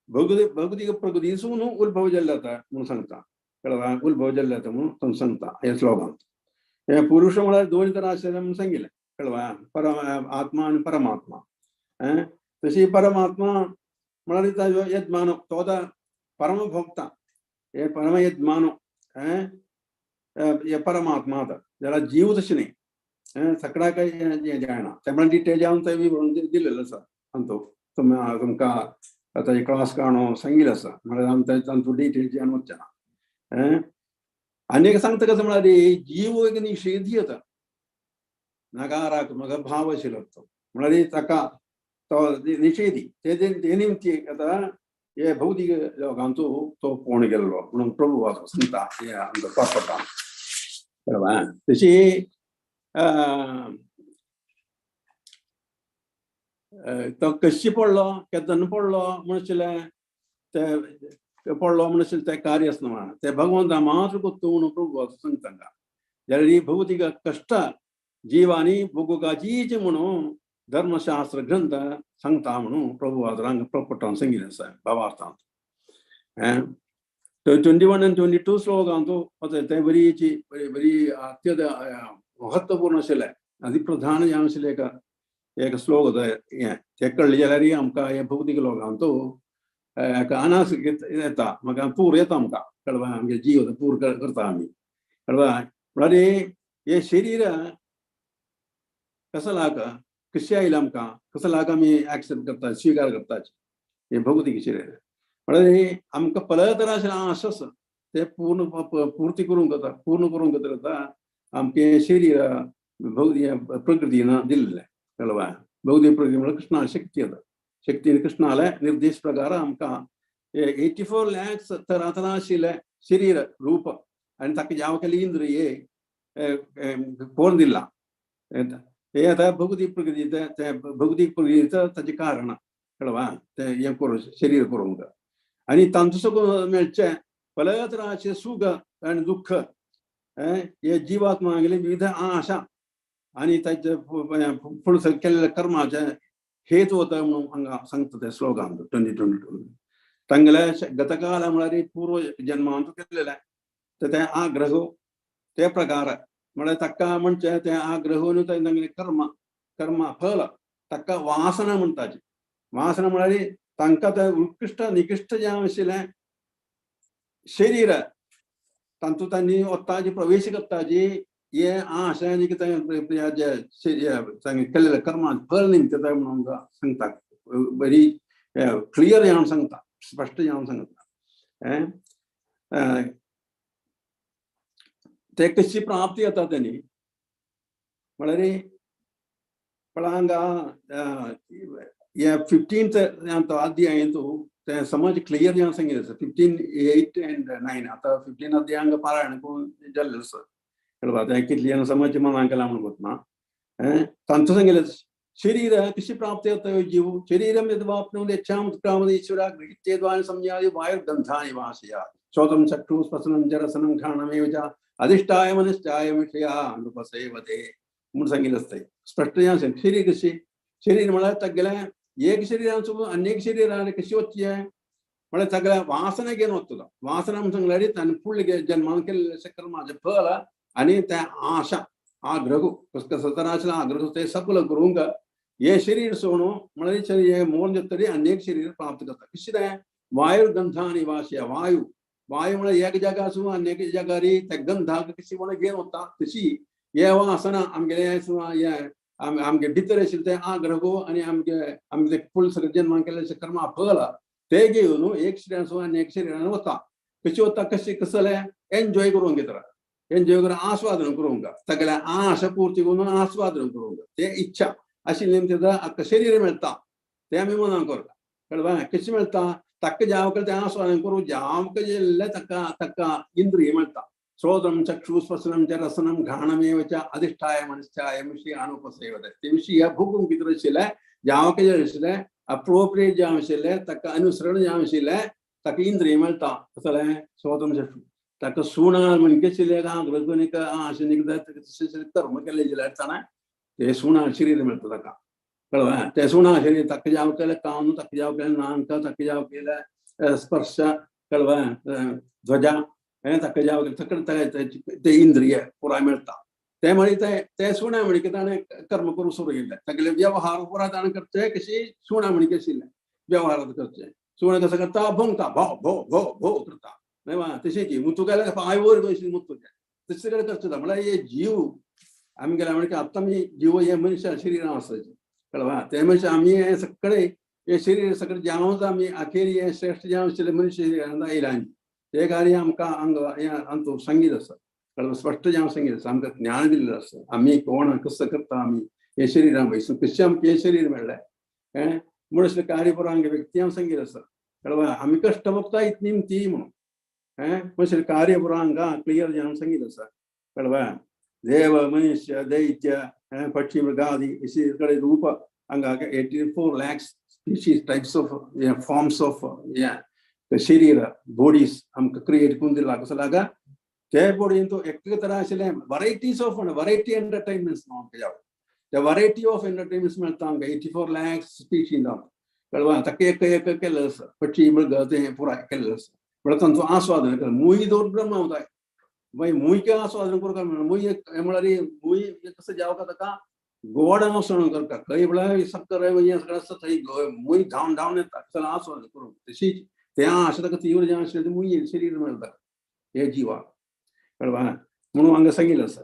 भौतिक प्रगतीसून उद्भव जाल्ले जाता म्हणून सांगता कळ्ळें. उद्भव जाल्ले जाता म्हणून सांगता ह्या श्लोकांत. हे पुरुष म्हळ्यार दोन तरा आशिल्ले म्हणून सांगिल्लें कळ्ळें, परम आत्मा आनी परमात्मा. तशी परमात्मा म्हळ्यार ताजो यजमानो तो आतां परमभोक्ता हे परम यजमानो हे परमात्मा आतां जाल्यार जीव तशें न्ही सगळ्या काय हें जायना तें म्हळ्यार डिटेल जावन तें विवरण दिलेलें आसा अंतो तुमकां आतां क्लास काणो सांगिल्लें आसा म्हळ्यार आमी तांतूं डिटेल जावन वचचें ना. आनी एक सांगता कसो म्हळ्यार जीव एक निशेधी आतां नकारात्मक भाव आशिल्लो तो म्हळ्यार ताका तो निशेधी ते निमती आतां हे भौतिक लोकांचो तो पोण गेल्लो म्हणून प्रभु सांगता हे आमचो पापटा कळ्ळें. तशी तो कशी पडलो केन्ना पडलो म्हणशिल्लें ते पडलो म्हणशिल्लें तें कार्य आसना म्हणा ते भगवंता मात्र कोत्तू म्हणून प्रभु सांगता. जाल्यार ही भौतिक कश्ट जिवांनी भोगुकाचीच म्हणून धर्मशास्त्र ग्रंथ सांगता म्हणून प्रभु हांगा प्रपटान सांगिल्लें आसा भावार्थांत. 21 आनी 22 श्लोकांतू तें बरीची बरी बरी अत्यंत महत्वपूर्ण आशिल्लें आनी प्रधान जावन आशिल्लें एक एक श्लोक हें तें कळ्ळें जाल्यार आमकां हे भौतिक लोकांतू एक अनास येता म्हाका पूर येता आमकां कळ्ळें. आमगे जीव पूर करता आमी कळ्ळें. म्हळ्यार हे शरीर कसो लाग कशें आयलें आमकां कसो लाग आमी एक्सेप्ट करता स्विकार करता हे भौतिक शरीर म्हळ्यार आमकां पलतर आशिल्लें आश आसा ते पूर्ण पूर्ती करूंक जाता पूर्ण करूंक जाता आमचें शरीर भौतिक प्रकृतीन दिल्लें कळ्ळें. भौतिक प्रकृती म्हळ्यार कृष्णा शक्ती आतां शक्तीन कृष्णाले निर्देश प्रकार आमकां 84 lakhs तरातरा आशिल्लें शरीर रूप आनी ताका जाव केल्ले इंद्रिये कोण दिलां हे आतां भौतिक प्रकृती ते भौतिक प्रकृतीचो ताचें कारण कळ्ळें तें हें करूं शरीर करूंक आनी तांचो सगळो मेळचें पलतराचें सुख आनी दुख्ख हे जिवात्मा विविध आशा आनी ताचे फुडें केल्ल्या कर्माचें हेतू वता म्हणून हांगा सांगता ते श्लोकांत 20-22. तांगेल्या गतकाल म्हळ्यार पूर्व जन्मांत केल्लें तर तें आग्रह ते प्रकार म्हळ्यार ताका म्हणचें तें आग्रह न्हू तांगेलें कर्म कर्म फल ताका वासना म्हणटाची. वासना म्हळ्यार तांकां तें उत्कृश्ट निकृश्ट जें आशिल्लें शरीर तातूंत तांणी वताची प्रवेश करताची हे आशा आनी कितें केल्लें कर्मा फल निमतां म्हणून सांगता बरी क्लियर जावन सांगता स्पश्ट जावन सांगता. ते कशी प्राप्ती जाता तेणी म्हळ्यार पळय हांगा हे 15th अध्यायंतू ते समज क्लियर जावन सांगिल्लें आसा 15, 8 and 9. आतां 15 अध्याय हांगा पारायण करून जाल्लें आसा कळ्ळें. तें कितली समज मनाक केलां म्हणून कोत्ना तांचो सांगिल्लें शरीर कशी प्राप्त जाता जीव शरीरम यद्वाप्नोति यच्छाम उत्क्रामति ईश्वरा गृहीत्वेद्वानि संयाति वायुर्गन्धानि वासयाति. श्रोतं चक्षु स्पर्शनं जरसनं घ्राणमेव च अधिष्ठाय मनिष्ठाय विषया अनुपसेवते म्हूण सांगिल्लें आसता. स्पश्ट जावन शरीर कशी शरीर म्हळ्यार तागेलें एक शरीरान सोडून अन्य एक शरीरान कशी वचची म्हळ्यार सगळ्या वासना घेवन वतलो. वासना म्हण सांगल्यार ताणें फुडले जन्मान केल्लें कर्माचें फल आनी त्या आशा आग्रह कसो आग्रह ते सगळं करूंक हे शरीर सोडून म्हळ्यार शरीर हे मोडून जातरी अन्य शरीर प्राप्त करता. कशी तें वायुर्गंधानि वाशया वायु वायु म्हळ्यार एक जागा आसूं आनी एक जागार त्या गंधाक कशी म्हणून घेवन वता तशी हे वासना आमगेले हे आमगे भितर आशिल्ले ते आग्रह आनी आमगे आमगे फुल सगळें जन्मान केल्लें कर्मा फल ते घेवन एक शरीरान आनी एक शरीरान वता. कशी वता कशी कसलें एन्जॉय करूंक घेतला एन्जॉय करून आस्वादन करूंक सगळ्या आशा पूर्ती करून आस्वादन करूंक ते इच्छा आशिल्ली तेका शरीर मेळटा ते आमी मनान करता. कळ्ळें कशें मेळटा ताका जावक तें आस्वादन करूं जावक जेल्लें ताका ताका इंद्रिय मेळटा. श्रोत्रं चक्षु स्पर्शनं च रसनं घ्राणमेव च अधिष्ठाय मनिष्ठाय विषय अनुपसेवते ते विषय भोगूंक भितर आशिल्लें जावक जे आशिल्लें अप्रोप्रिएट जावन आशिल्लें ताका अनुसरण जावन आशिल्लें ताका इंद्रिय मेळटा. कसलें श्रोत्रं चक्षु ताका सुणा म्हणके आशिल्लें कर्म केल्लें जाल्यार ताणें ते सुणा शरीर मेळटा ताका. कळ्ळें ते सुणा शरीर ताका जावं केलें कान ताका जावं केलें नाक ताका जावं केलें स्पर्श कळ्ळें ध्वजा हें ताका जावं केलें सगळें ते इंद्रिय पुराय मेळटा. ते मागीर ते ते सुण्या म्हणके ताणें कर्म करूंक सुरू केलें तागेले व्यवहार पुराय ताणें करचे कशी सुण्या म्हणके आशिल्लें व्यवहारांत करचें. सुणें कसो करता भोंगता भो भो भो भो करता न्हय तशें की मुतू गेल्यार पांय वयर कशी मुतू तशें सगळें करचें ना. म्हळ्यार हे जीव आमी गेल्या म्हणजे आतां आमी जीव हे मनशा शरीरान आसा कळ्ळें ते मनशां आमी हे सगळे हे शरीर सगळें जावंच आमी अखेर हे श्रेश्ठ जावन आशिल्ले मनुष्य शरीरान आयला आनी ते कार्य आमकां हांगा हें आमचो सांगीत आसा. कळ्ळें स्पश्ट जावन सांगीत आसा आमकां ज्ञान दिल्लें आसा आमी कोण कसो करता आमी हे शरीरान वयसून कशें आमकां हें शरीर मेळ्ळें हें म्हूण असलें कार्य पुरो हांगा व्यक्ती हांव सांगीत आसा. कळ्ळें आमी कश्ट भोगता इतली ती म्हणून हें म्हणसर कार्य पुरो हांगा क्लियर जावन सांगीत आसा. कळ्ळें देव मनुष्य दैत्य पक्षी मृगादी अशी कडेन रूप हांगा 84 lakhs species types of forms of शरीर बॉडीज आमकां क्रिएट करून दिला. कसो लागा ते बॉडीन तो एक तरा आशिल्लें वरायटीज ऑफ वरायटी एंटरटेनमेंट्स आमकां जावं ते वरायटी ऑफ एंटरटेनमेंट्स मेळटा आमकां 84 lakhs species. कळ्ळें ताका एक एक केल्लें आसा पक्षी मृग तें पुराय केल्लें आसा म्हळ्यार तांचो आस्वादन केलें. मूय दवर ब्रह्म वताय मागीर मूयके आस्वादन करूंक मूय म्हळ्यार मूय कसो जावका ताका गोड आस्वादन करता खंय म्हळ्यार सक्कर हें सगळें आसता थंय मूय धांवन धांवन येता सगळें आस्वादन करूंक तशीच तें आशा ताका तीव्र जावन आशिल्लें तें मूय शरीर मेळटा हे जिवाक. कळ्ळें म्हणून हांगा सांगिल्लें आसा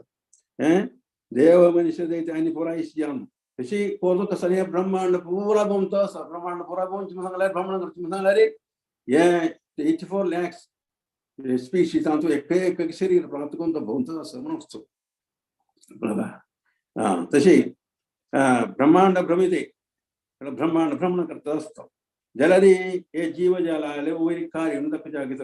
हें देव मनुष्य दैत्य आनी पुराय जावन तशी कोण कसो हें ब्रह्मांड पुरा भोंवता आसा. ब्रह्मांड पुरा भोंवचें म्हूण सांगल्यार भ्रमण करचें म्हूण सांगल्यार हे 84 lakhs species तांचो एक एक शरीर प्राप्त करून तो भोंवता आसा म्हणून वचचो. कळ्ळें तशी ब्रह्मांड भ्रमिते ब्रह्मांड भ्रमण करता आसता जाल्यार हे जीव जाल्यार वयर कार्य ताका जागीत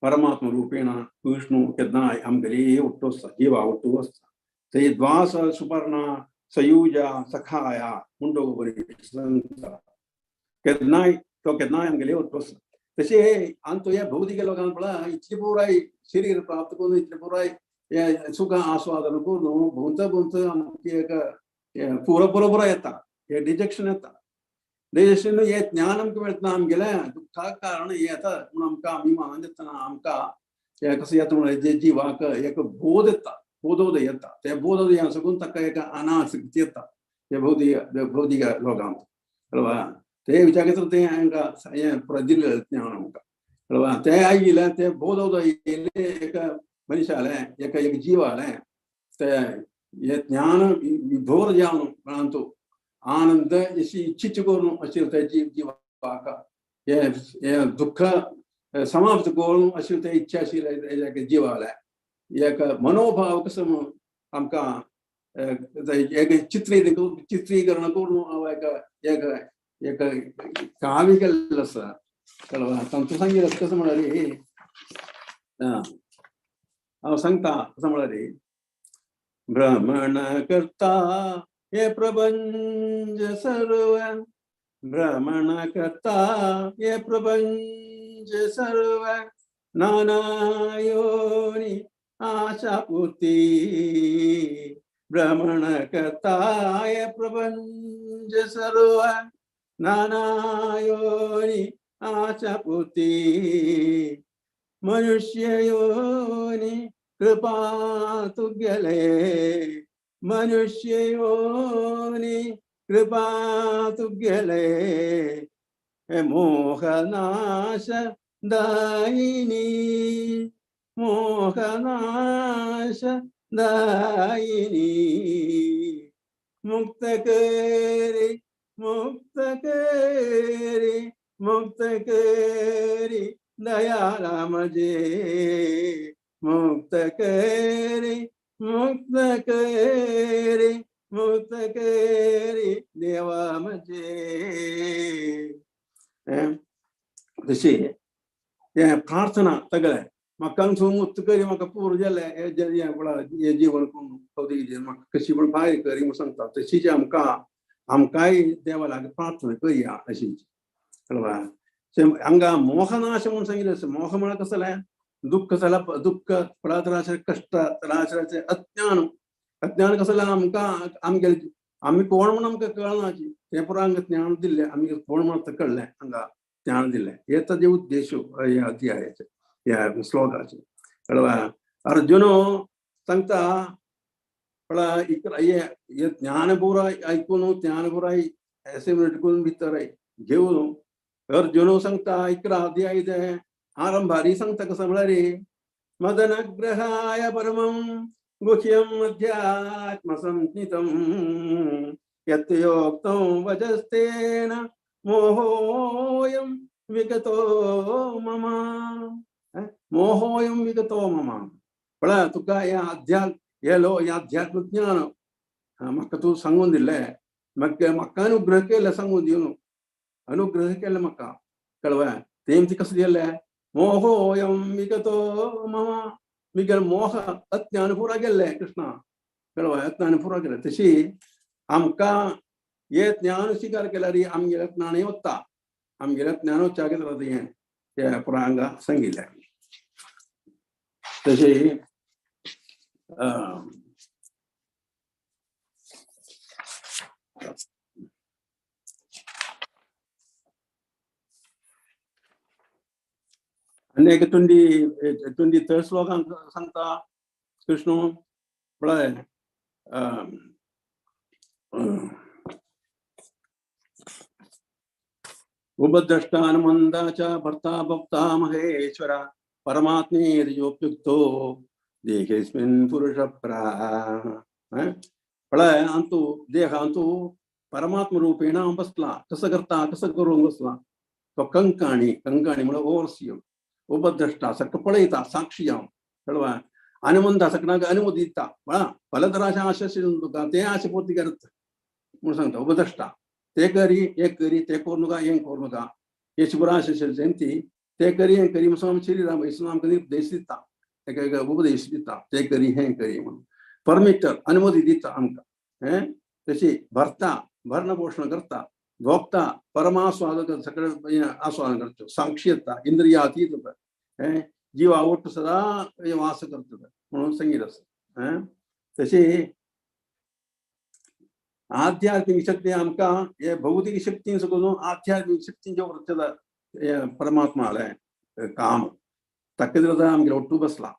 परमात्मा रूपेण विष्णु केन्नाय आमगेले उट्टो आसता जिवा उट्टो आसता. ते द्वास सुपर्णा सयुजा सखाया मुंडो केन्नाय तो केन्नाय आमगेले उट्टो आसता. तशें आमचो ह्या भौतिक लोकांक पळय इतले पुराय शरीर प्राप्त करून इतले पुराय हे सुख आस्वादन करून भोंवता भोंवता आमची एक पुरो पुरो पुरो येता हे डिजेक्शन येता. डिजेक्शन हे ज्ञान आमकां मेळटा आमगेलें दुख्खाक कारण हें येता म्हूण आमकां आमी मानून येतना आमकां हें कसो येता म्हणल्यार जे जिवाक एक बोध येता बोधोदय येता ते बोधोदय सगून ताका एक अनासक्ती येता ते भौतिक भौतिक लोकांक. कळ्ळें ते विचार करता तें हांकां हें पुराय दिल्लें ज्ञान आमकां. कळ्ळें तें आयिल्लें तें बोधोदय येयलें एक मनीशालें एक एक जिवालें ते हें ज्ञान विभोर जावन म्हळ्यार आनंद अशी इच्छिच करून अशें ते जिवाक हें दुख्ख समाप्त करून अशें ते इच्छा आशिल्ले जिवालें एक मनोभाव कसो आमकां एक चित्रीकरण करून हांव एक एक एक काव्य केल्लें आसा. कळ्ळें तांचो सांगिल्लें कसो म्हळ्यार हांव सांगता कसो म्हळ्यार भ्रमण करता हे प्रपंच सर्व भ्रमण करता हे प्रपंच सर्व नानायोनि आशापूर्ति भ्रमण करताय प्रपंच सर्व नानायोनि आशापूर्ति मनुष्य योनि कृपा तुगले मनुष्य योनि कृपा तुगले मोहनाश दायिनी मोहनाश दायिनी मुक्त करी मुक्त करी मुक्त करी दया राम जे मुक्त करी मुक्त करी मुक्त करी देवा मजे. तशी हें प्रार्थना सगळें म्हाका मुक्त करी म्हाका पुरो जालें हें जीवन भौतीक जीवन म्हाका कशी म्हण भायर करी म्हूण सांगता. तशीच आमकां आमकांय देवा लागीं प्रार्थना करया अशीच कळ्ळें. हांगा मोहनाश म्हूण सांगिल्लें. मोह म्हळ्यार कसलें जालें दुःख जाला दुःख त्रास कश्ट त्रासाचें अज्ञान. अज्ञान कसलें जालें आमकां आमगेलें आमी कोण म्हूण आमकां कळना तें पुरो हांगा ज्ञान दिल्लें आमी कोण म्हूण कळ्ळें हांगा ज्ञान दिल्लें. हे ताजे उद्देश ह्या अध्यायाचे ह्या श्लोकाचे कळ्ळें. अर्जुन सांगता कळ्ळें इकरा हे ज्ञान पुरो आयकून ज्ञान पुरो एसेमिलेट करून भितर घेवन अर्जुन सांगता 11 अध्याय आरंभारी सांगता कसं म्हळ्यार मदनग्रहाय परमं गुह्यं अध्यात्मसंज्ञितं यत् योक्तं वचस्तेन मोहोऽयं विगतो मम मोहोऽयं विगतो मम. पळय तुका हें अध्यात्म हे लो हें अध्यात्म ज्ञान म्हाका तूं सांगून दिल्लें म्हाका म्हाका अनुग्रह केलें सांगून दिवन अनुग्रह केलें म्हाका कळ्ळें. तें ती कसलें दिलें मोहोऽयं विगतो मम मिगेल मोह अज्ञान पुरा गेल्लें कृष्णा कळ्ळें. अज्ञान पुरा गेलें. तशी आमकां हे ज्ञान स्वीकार केल्यार आमगेलें ज्ञानय वता आमगेलें ज्ञान वच्चाक जाता हें तें पुरा हांगा सांगिल्लें. तशें आनी एक 23 श्लोकांक सांगता कृष्ण पळय उपद्रष्टानुमंदा च भर्ता भोक्ता महेश्वर परमात्मेर्योप्युक्तो देहेस्मिन् पुरुषपरः. पळय अंतू देहांतू परमात्म रूपेण बसला कसं करता कसं करूंक बसला तो कंकाणी कंकाणी म्हळ्यार ओवरसियर उपद्रष्टा सगळं पळयता साक्षी जावन कळ्ळें. अनुमंता सगळ्यांक अनुमती दिता फलतराशे आशा तुका तें आशा पूर्ती करता म्हूण सांगता. उपद्रष्टा ते करी एक करी ते करूं नाका हें करूं नाका हे पुरा आशा ती ते करी हें करी म्हणून शरीरा आमकां निर्देश दिता ताका उपदेश दिता ते करी हें करी म्हणून परमिटर अनुमती दिता आमकां. हें तशी भरता भरण पोषण करता भोगता परमास्वाद सगळें आस्वादन करता साक्षी येता इंद्रियातीत हें जीवा ओट्ट सदा वास करता म्हणून संगीत आसा. हें तशी आध्यात्मिक शक्ती आमकां हे भौतिक शक्ती सकून आध्यात्मिक शक्तींचे वृत्त परमात्मा आलें काम ताका दिता आमगेले ओट्टू बसला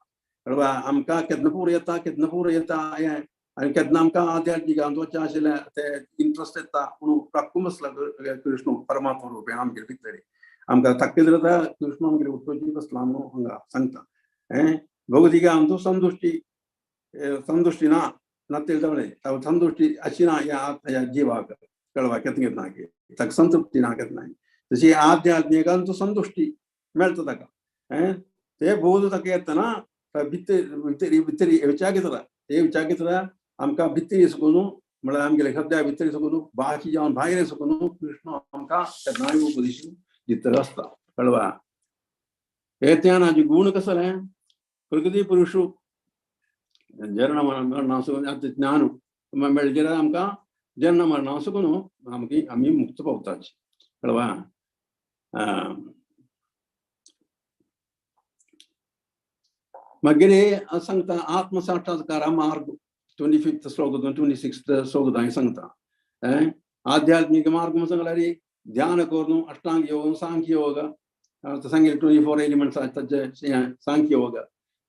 कळ्ळें. आमकां केन्ना पूर येता केन्ना पूर येता हें आनी केन्ना आमकां आध्यात्मिकांत वचचें आशिल्लें तें इंट्रस्ट येता पूण राखून बसला कृष्ण परमात्मा रूपेण आमगेले भितर आमकां ताका दिता कृष्ण आमगेले उठोवची बसला म्हणून हांगा सांगता. हें भौतिकांतू संतुश्टी संतुश्टी ना नातेल जावं संतुश्टी अशी ना ह्या ह्या जिवाक कळवा केन्ना केन्ना की ताका संतृप्ती ना केन्ना. तशी आध्यात्मिकांतू संतुश्टी मेळटा ताका. हें ते बोध ताका येतना भितर भितर भितर विचार घेतला ते विचार घेतला आमकां भितर सकून म्हळ्यार आमगेले सद्या भितर सकून बाकी जावन भायर सकून कृष्ण आमकां केन्नाय उपदेश दितलो आसता कळवा. हे ज्ञानाचे गुण कसले प्रकृती पुरुषू जरण मरणा आतां ज्ञान मेळ्ळें जाल्यार आमकां जन्म मरणा सकून आमकी आमी मुक्त पावताची कळवा. मागीर सांगता आत्मसाक्षात्कार मार्ग 25th श्लोक 26th श्लोक हांवें सांगता. आध्यात्मिक मार्ग म्हणून सांगल्यार ध्यान करून अष्टांग योग सांख्य योग सांगितले 24 एलिमेंट्स ताचे सांख्य योग.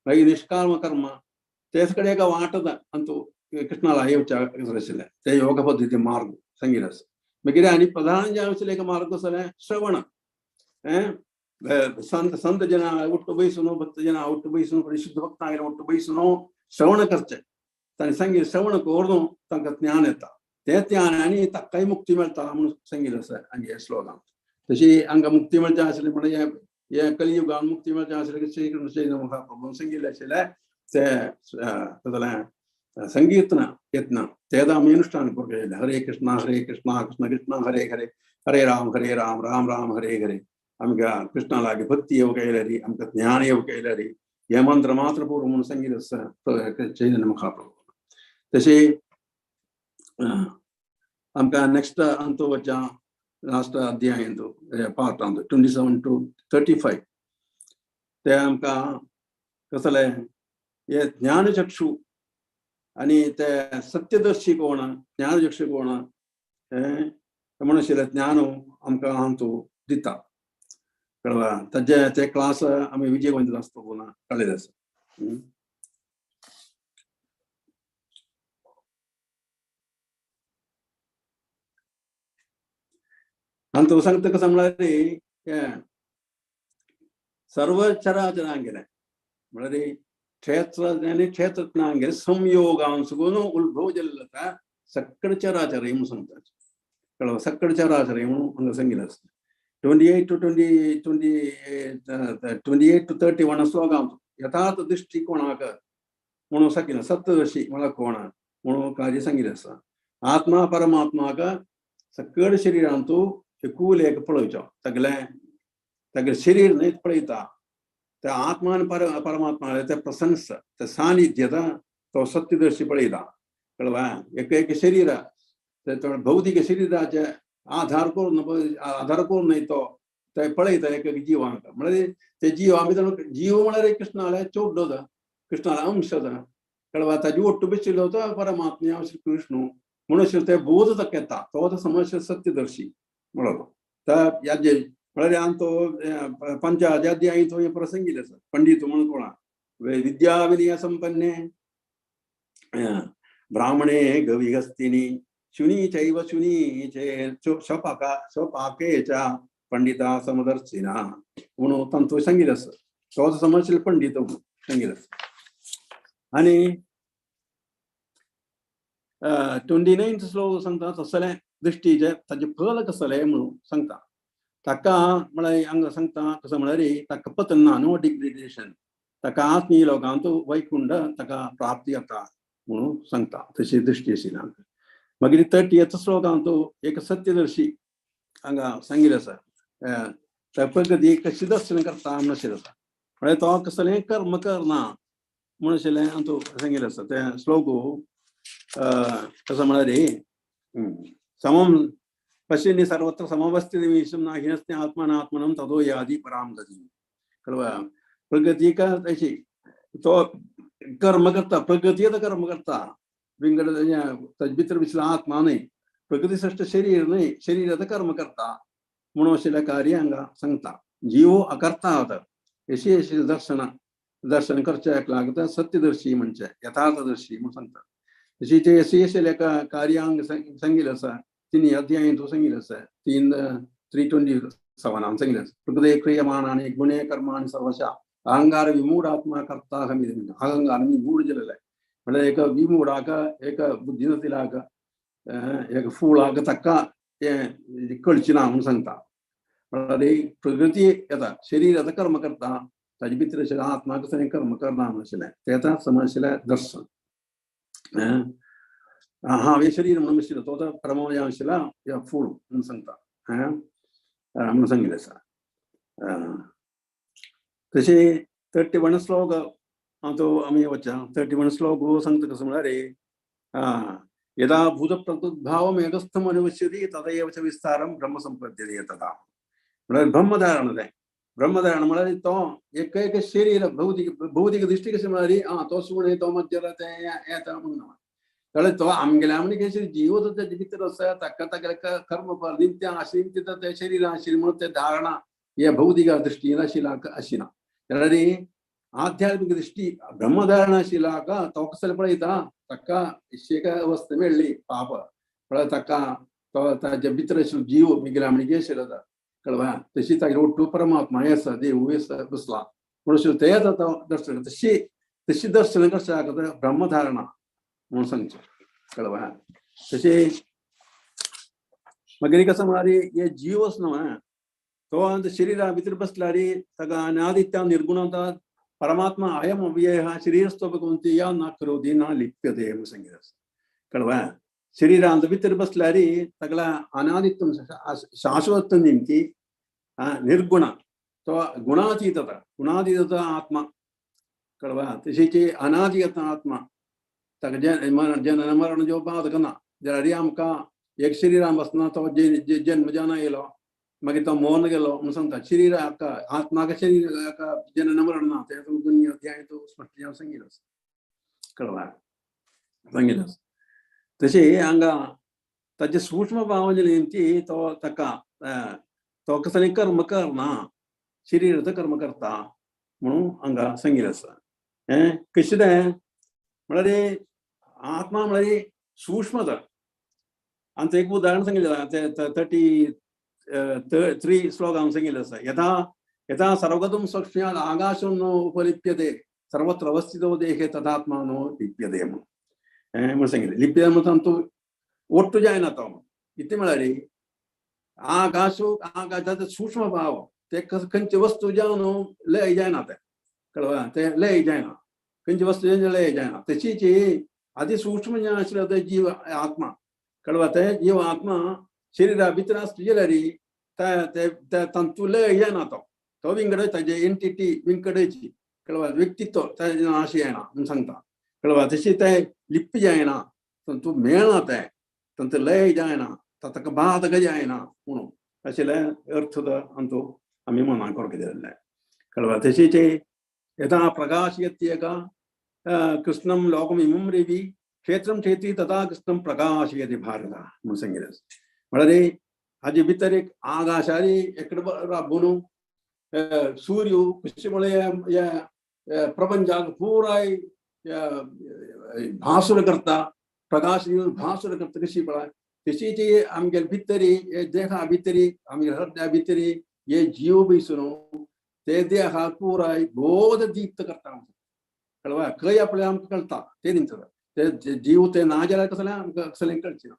मागीर निष्काम कर्म तेच कडेन एका वाटत अंतू कृष्णाला येवच्या आशिल्लें ते योग पद्दती मार्ग सांगिल्लें आसा. मागीर आनी प्रधान जे आशिल्लें एक मार्ग आसलें श्रवण. संत संत जन ಒಟ್ಟು ಬಯಸುನು ಭಕ್ತ ಜನ ಒಟ್ಟು ಬಯಸುನು ಪರಿಶುದ್ಧ ಭಕ್ತ ಆಗಿರೋ ಒಟ್ಟು ಬಯಸುನು ಶ್ರವಣ करचें ताणें सांगिल्लें श्रवण करून तांकां ज्ञान येता तें ज्ञान आनी ताकाय मुक्ती मेळटा म्हणून सांगिल्लें आसा हांगे श्लोकान. तशी हांकां मुक्ती मेळचें आसलें म्हणल्यार हे कलियुगान मुक्ती मेळचें आसलें श्री कृष्ण चैतन्य महाप्रभून सांगिल्लें आशिल्लें तें जालें संकीर्तन यत्न तेदा आमी अनुष्ठान करूंक जाय. हरे कृष्णा कृष्ण कृष्ण हरे हरे हरे राम राम राम हरे हरे. आमकां कृष्णा लागीं भक्ती येवंक आयल्यारी आमकां ज्ञान येवंक आयल्यारी हे मंत्र मात्र पुरो म्हणून सांगिल्लें आसा चैतन्य महाप्रभू. तशें आमकां नेक्स्ट अंत वच्या लास्ट अध्यायंत पार्ट अंत 27 to 35 ते आमकां कसलें हे ज्ञानचक्षु आनी ते सत्यदर्शी कोण ज्ञानचक्षु कोण हें म्हणून आशिल्लें ज्ञान आमकां अंतू दिता. कळ्ळें ताजे ते क्लास आमी विजय गोविंद आसता पुन्हा काडलेले आसा. आनी तो सांगता कसं म्हळ्यार सर्व चराचरांगेलें म्हळ्यार क्षेत्र आनी क्षेत्रज्ञांगेलें संयोगांसुगून उद्भव जाल्लो सगळे चराचर म्हणून सांगता. कळ्ळें सगळे चराचर म्हणून हांगा सांगिल्लें आसा. 28 to 31 श्लोकांत यथार्थ दृष्टिकोणाक म्हणून सांगिल्लें सत्यदर्शी म्हळ्यार कोण म्हणून कार्य सांगिल्लें आसा. आत्मा परमात्माक सगळे शरीरांतू एकूल एक पळोवचो सगळें सगळें शरीर न्हय पळयता त्या आत्मान परमात्मा ते प्रसन्स ते सानिध्य तो सत्यदर्शी पळयता. कळ्ळें एक एक शरीर भौतिक शरीराचे आधार करून आधार करून न्हय तो ते पळयता एक एक जिवांक म्हळ्यार ते जीव आमी जीव म्हळ्यार कृष्णाले चोड्डो कृष्णाले अंश. कळ्ळें ताजी ಒಟ್ಟು ಬಿಚ್ಚಿलो तो परमात्म्या श्री कृष्ण म्हणून ते बोध ताका येता तो समज सत्यदर्शी म्हणलो. याजे म्हळ्यार तो पंचाध्यायी तो हे प्रसंगी आसा पंडित म्हणून कोणा विद्या विनय संपन्ने ब्राह्मणे गविहस्तिनी शुनी चैव शुनी स्वपाका स्वपाके च पंडिता समदर्शिना म्हणून तांचो सांगिल्लें आसा. तो समज पंडित म्हणून सांगिल्लें आसा. आनी 29 श्लोक सांगता तसलें दृश्टीचें ताजें फल कसलें म्हणून सांगता. ताका म्हळ्यार हांगा सांगता कसं म्हळ्यार ताका पतन ना नो डिग्रेडेशन ताका आत्मीय लोकांत वैकुंठ ताका प्राप्ती जाता म्हणून सांगता. तशी दृश्टी आशिल्ली हांगा. मागीर 30th श्लोकांत एक सत्यदर्शी हांगा सांगिल्लें आसा प्रगती कशी दर्शन करता म्हणून आशिल्लें आसा. म्हळ्यार तो कसलें कर्म करना म्हणून आशिल्लें अंतू सांगिल्लें आसा. ते श्लोक कसं म्हळ्यार समम पश्यन्नि सर्वत्र समवस्थितमीशं न हीनस्ति आत्मनात्मनं ततो याति परां गतिं. कळ्ळें प्रगती अशी तो कर्म करता प्रगती कर्म करता विंगड भितर भितर आत्मा न्हय प्रकृती सृष्ट शरीर न्हय शरीरात कर्म करता म्हणून आशिल्लें कार्य हांगा सांगता. जीव अकर्ता आसा अशी अशी दर्शन दर्शन करचें लागता सत्यदर्शी म्हणचें यथार्थदर्शी म्हणून सांगता. तशी ते अशी आशिल्लें कार्यांक सांगिल्लें आसा तिनी अध्यायंत सांगिल्लें आसा 3:27 सांगिल्लें आसा. प्रकृते क्रियमाणानि गुणे कर्माणि सर्वशः अहंकार विमूढात्मा कर्ताहम् इति. अहंकार विमूढ जालें म्हळ्यार एक विमूढाक एक बुद्धी नाशिल्ल्याक एक फुळाक ताका तें कळचें ना म्हणून सांगता. म्हळ्यार प्रकृती येता शरीर आतां कर्म करता ताजे भितर आशिल्लें आत्मा कसलें कर्म करना म्हणून आशिल्लें तें आतां समज आशिल्लें दर्शन. हांव हें शरीर म्हणून आशिल्लो तो आतां परमया आशिल्ला ह्या फूल म्हणून सांगता म्हणून सांगिल्लें आसा. तशें 31 श्लोक तो आमी वच्चा 31 श्लोक सांगता कसो म्हळ्यार यदा भूतप्रकृद्भावम् एकस्थम् अनुपश्यति तदैव च विस्तारं ब्रह्म संपद्यते तदा. म्हळ्यार ब्रह्मधारण तें ब्रह्मधारण म्हळ्यार तो एक एक शरीर भौतिक भौतिक दृष्टी कशी म्हळ्यार आं तो सुणे तो मज्जर ते येता म्हणून जाल्यार तो आमगेल्या म्हणजे कशें जीव तो तेजे भितर आसा ताका तागेले कर्म नित्य आशिल्लें ते शरीर आशिल्लें म्हणून ते धारणा हे भौतिक दृष्टीन आशिल्ला आशिना. जाल्यार आध्यात्मिक दृष्टी ब्रह्मधारणा आशिल्ला तो कसले पळयता ताका एक अवस्था मेळ्ळी पाप पळय ताका तो ताजे भितर आशिल्लो जीव मिगेल्या म्हणजे आशिल्लो कळवा तशी तागेलो ಒಟ್ಟು परमात्मा आसा देव आसा बसला म्हणून ते तो दर्शन तशी तशी दर्शन कशें जाता ब्रह्मधारणा म्हणून सांगचें कळवा. तशें मागीर कसं म्हळ्यार हे जीव आसा न्हू तो आतां शरीरा भितर बसल्यार ताका अनादित्य निर्गुणता परमात्मा अयम अव्यय शरीरस्थो भगवंती या ना करोति ना लिप्यते म्हणून सांगितलें आसा कळवा. शरीरांत भितर बसल्यार तागेल्या अनादित्व शाश्वत निमती निर्गुण तो गुणातीतता गुणातीतता आत्मा कळवा. तशीच अनादियत आत्मा ताका जनन मरण जो बाधक ना जाल्यार आमकां एक शरीरान बसना तो जन्म जाना येयलो मागीर तो मोन गेलो म्हणून सांगता शरीराक आत्माक शरीराक जनन मरण ना तें दुनिया अध्याय तो स्पश्ट जावन सांगिल्लो आसा कळवा सांगिल्लो आसा. तशें हांगा ताजे सूक्ष्म भाव निमती तो ताका तो कसलें कर्म करना शरीराचो कर्म करता म्हणून हांगा सांगिल्लें आसा. हें कशें तें म्हळ्यार आत्मा म्हळ्यार सूक्ष्मता. आमचें एक उदाहरण सांगिल्लें तें 33 श्लोक हांव सांगिल्लें आसा. यथा यथा सर्वगतं सौक्ष्म्यात् आकाशं न उपलिप्यते सर्वत्र अवस्थितो देहे तदात्मा नो लिप्यते म्हणून हें म्हणून सांगिल्लें. लिप्यते म्हणून तूं ಒಟ್ಟು जायना तो कितें म्हळ्यार आकाशो आकाशाचो सूक्ष्म भाव ते खंयची वस्तू जावन लय जायना तें कळवा तें लय जायना खंयची वस्तू लय जायना. तशीच आदी सूक्ष्म जें आशिल्लें तें जीव आत्मा कळवा तें जीव आत्मा शरीरा भितर आसता जाल्यार ते तांतू लय जायना तो तो विंगड ताजे एंटिटी विंगडची कळवा व्यक्तित्व ताजें नाश जायना म्हणून सांगता कळवा. तशें तें लिप्प जायना तांतू मेळना तें तांतू लय जायना ताका बाधक जायना म्हणून अशें अर्थ आमचो आमी मनाक करूंक दिल्लें कळवा. तशेंच यथा प्रकाशयत्येक कृष्णं लोकमिमं रवि क्षेत्रं क्षेत्री तथा कृष्णं प्रकाशयति भारत म्हणून सांगिल्लें आसा. म्हळ्यार हाजे भितर एक आकाशारी एकडे राबून सूर्य कशें म्हळ्यार प्रपंचाक पुराय भासूर करता प्रकाश दिवन भासूर करता कशी पळय तशीच आमगेले भितरी देहा भितरी आमगेले हृदया भितरी हे जीव बैसून ते देहाक पुराय बोध दीप्त करता कळवा. खंय आपल्या आमकां कळटा ते निमता ते जीव ते ना जाल्यार कसलें आमकां कसलें कळचें ना.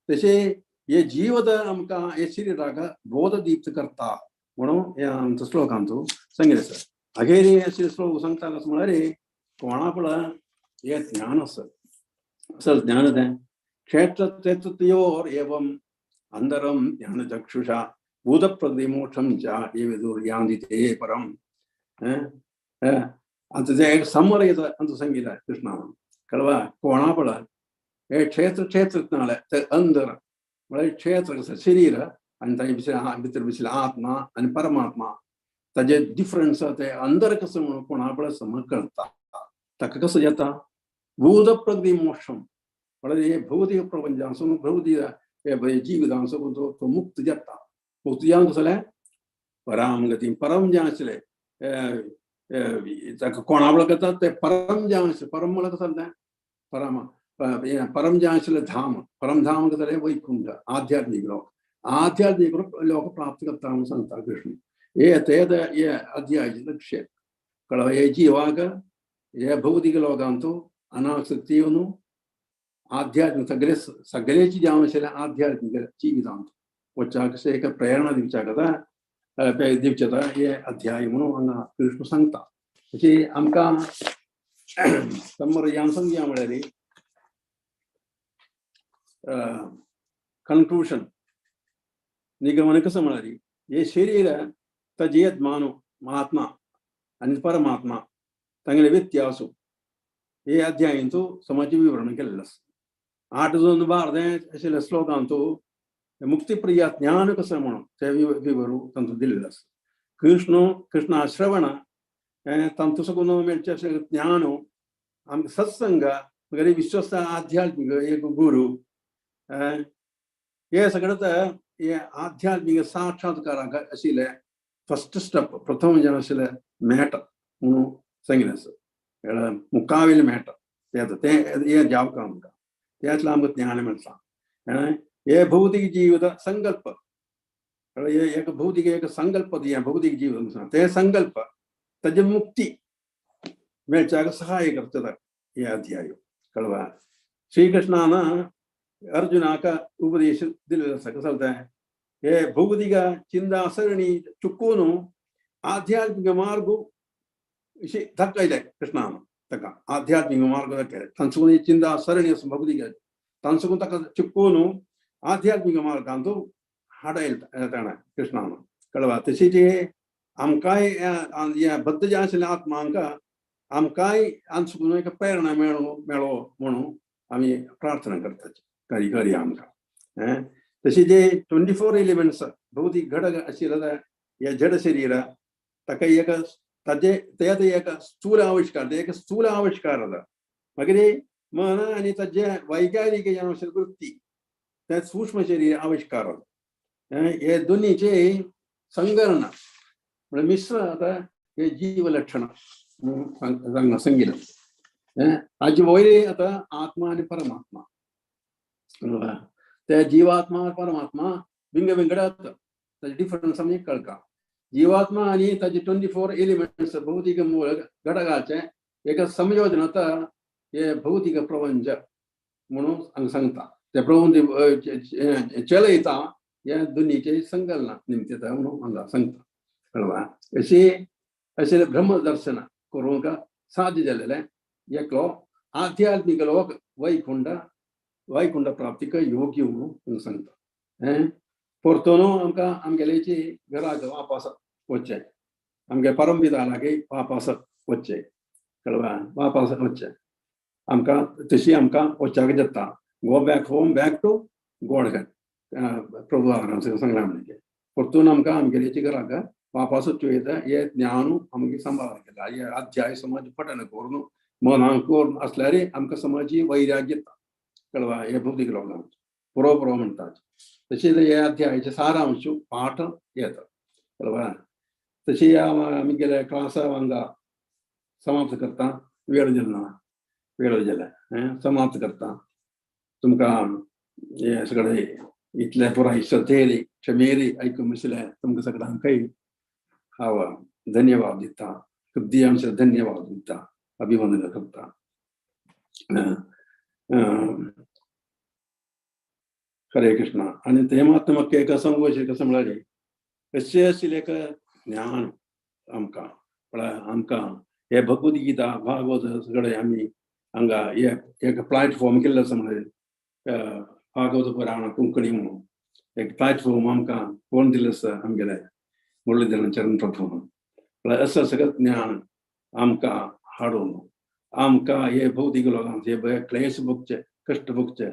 तशें हे जीव आमकां हे शरीराक बोध दीप्त करता म्हणून हे आमचो श्लोक आमचो सांगिल्लें आसा. अखेर अशें श्लोक सांगता कसो म्हळ्यार कोणा पळय हें ज्ञान आसा असल ज्ञान तें क्षेत्र क्षेत्रयोर एवं अंदरम ज्ञानचक्षुषा भूतप्रतिमोक्षं च ये विदुर्यान्ति ते परम. आतां तें एक समर येता आमचो सांगिल्लें कृष्णान कळवा. कोणा पळय हे क्षेत्र क्षेत्रज्ञाले ते अंदर म्हळ्यार क्षेत्र कसं शरीर आनी ताजे भितर बशिल्ले आत्मा आनी परमात्मा ताजे डिफरन्स ते अंदर कसं म्हणून कोणा पळय समज कळटा ताका कसो जाता भूत प्रगतिमोक्षम म्हळ्यार हे भौतिक प्रपंचासून भौतिक जिवितांसून तो मुक्त जाता. मुक्त जावन कसलें पराम गती परम जें आशिल्लें ताका कोणा पळय करता तें परम जें आशिल्लें परम म्हळ्यार कसलें तें परम परम जें आशिल्लें धाम परम धाम कसलें वैकुंठ आध्यात्मीक लोक आध्यात्मीक लोक प्राप्त करता म्हणून सांगता कृष्ण. हे ते हे अध्यायाचें लक्ष्य कळ्ळें. हे जिवाक हे भौतिक लोकांतू अनासक्ती येवन आध्यात्मिक सगळे सगळ्याची जावन आशिल्लें आध्यात्मिक जिवितांत वच्चाक कशें एक प्रेरणा दिवच्या कथा दिवचें हे अध्याय म्हणून हांगा कृष्ण सांगता. तशी आमकां समर जावन सांगया म्हळ्यार कन्क्लूशन निगमन कसं म्हळ्यार हे शरीर ताजे यत्मानो महात्मा आनी परमात्मा तांगेले व्यत्यासो हे अध्यायांचो समाज विवरण केल्लें आसा. 8 दोन 12 आशिल्ल्या श्लोकांतू मुक्तिप्रिया ज्ञान कसं म्हणून ते विवरू तांचो दिल्लें आसा. कृष्ण कृष्ण श्रवण तांतूं साकून मेळचें अशें ज्ञान आमकां सत्संग मागीर विश्वस्त आध्यात्मीक एक गुरू हे सगळें हे आध्यात्मीक साक्षात्काराक आशिल्लें फस्ट स्टेप प्रथम जें आशिल्लें मेळटा म्हणून सांगिल्लें आसा मुखावेलें मेळटा तें तें हें जावका आमकां त्यातलं आमकां ज्ञान मेळटा. हे भौतिक जीवित संकल्प एक भौतिक एक संकल्प हें भौतिक जीवित तें संकल्प ताजे मुक्ती मेळच्याक सहाय करता हे अध्याय कळवा. श्रीकृष्णान अर्जुनाक उपदेश दिल्लो आसा कसो तें हे भौतिक चिंता सरणी चुकून आध्यात्मिक मार्ग धक्कयले कृष्णान ताका आध्यात्मिक मार्ग धक्कयले तांचो चिंता सरणी आसा भौतिक तांचो ताका चुकून आध्यात्मिक मार्गांत हाडयले ताणें कृष्णान कळवा. तशेंच आमकांय हे बद्द जे आशिल्ले आत्मांक आमकांय आमचो एक प्रेरणा मेळो मेळो म्हणून आमी प्रार्थना करतात करी करी आमकां. तशें जे 24 एलिमेंट्स भौतीक घटक आशिल्ले हे जड शरीर ताका एक ताजे ते एक स्थूल आविश्कार एक स्थूल आविश्कार जाता. मागीर मन आनी ताजे वैज्ञानिक जें आशिल्लें वृत्ती तें सूक्ष्म शरीर आविश्कार हे दोनीचे संगरण म्हळ्यार मिश्र आतां हे जीव लक्षण सांगिल्लें. हाजे वयर आतां आत्मा आनी परमात्मा ते जीवात्मा परमात्मा विंग विंगड आसता ताजे डिफरन्स आमी कळटा. जीवात्मा आनी ताजे 24 एलिमेंट्स भौतीक मूळ घटकाचें एक संयोजन आतां हे भौतीक प्रपंच म्हणून हांगा सांगता. ते प्रपंच चलयता हे दोनीचे संकलना निमतां म्हणून हांगा सांगता कळवा. अशें अशें ब्रह्मदर्शन करूंक साध्य जालेलें एकलो आध्यात्मीक लोक वैकुंठ वैकुंठ प्राप्तीक योग्य म्हणून सांगता. परतून आमकां आमगेल्याची घराक वापस वचचें आमगे परमपिता लागीं वापस वचचें कळवा वापस वचचें आमकां तशी आमकां वचपाक जाता. Go back home back to Godhead Prabhu सांगलां म्हणजे परतून आमकां आमगेल्याची घराक वापस वचूं येता. हे ज्ञान आमगे सांबाळ केला हे अध्याय समाज पठन करून मनाक करून आसल्यार आमकां समाजी वैराग्य येता कळवा. हे भौतीक लोकांक पुरो पुरो म्हणटात. तशेंच हे अध्यायाचे सारांश पाठ येता कळवा. तशी आमी गेले क्लासा वांगडा समाप्त करता वेळ जालो ना वेळ जाले समाप्त करता. तुमकां हे सगळे इतले पुराय श्रद्धेरी क्षमेरी आयकून बशिल्ले तुमकां सगळ्यांकय हांव धन्यवाद दिता हृदयांश धन्यवाद दिता अभिवंदन करता. हरे कृष्णा. आनी तें मात म्हाका एक सांगू अशें कसें म्हळ्यार कशें आशिल्लें एक ज्ञान आमकां म्हळ्यार आमकां हे भगवद्गीता भागवत सगळे आमी हांगा हे एक प्लॅटफॉर्म केल्लो आसा म्हळ्यार भागवत पुराण कोंकणी म्हणून एक प्लॅटफॉर्म आमकां कोण दिल्लो आसा आमगेले मुरलीधरन चरण प्रभू म्हळ्यार असो सगळें ज्ञान आमकां हाडून आमकां हे भौतीक लोकांक हे क्लेश भोगचे कश्ट भोगचे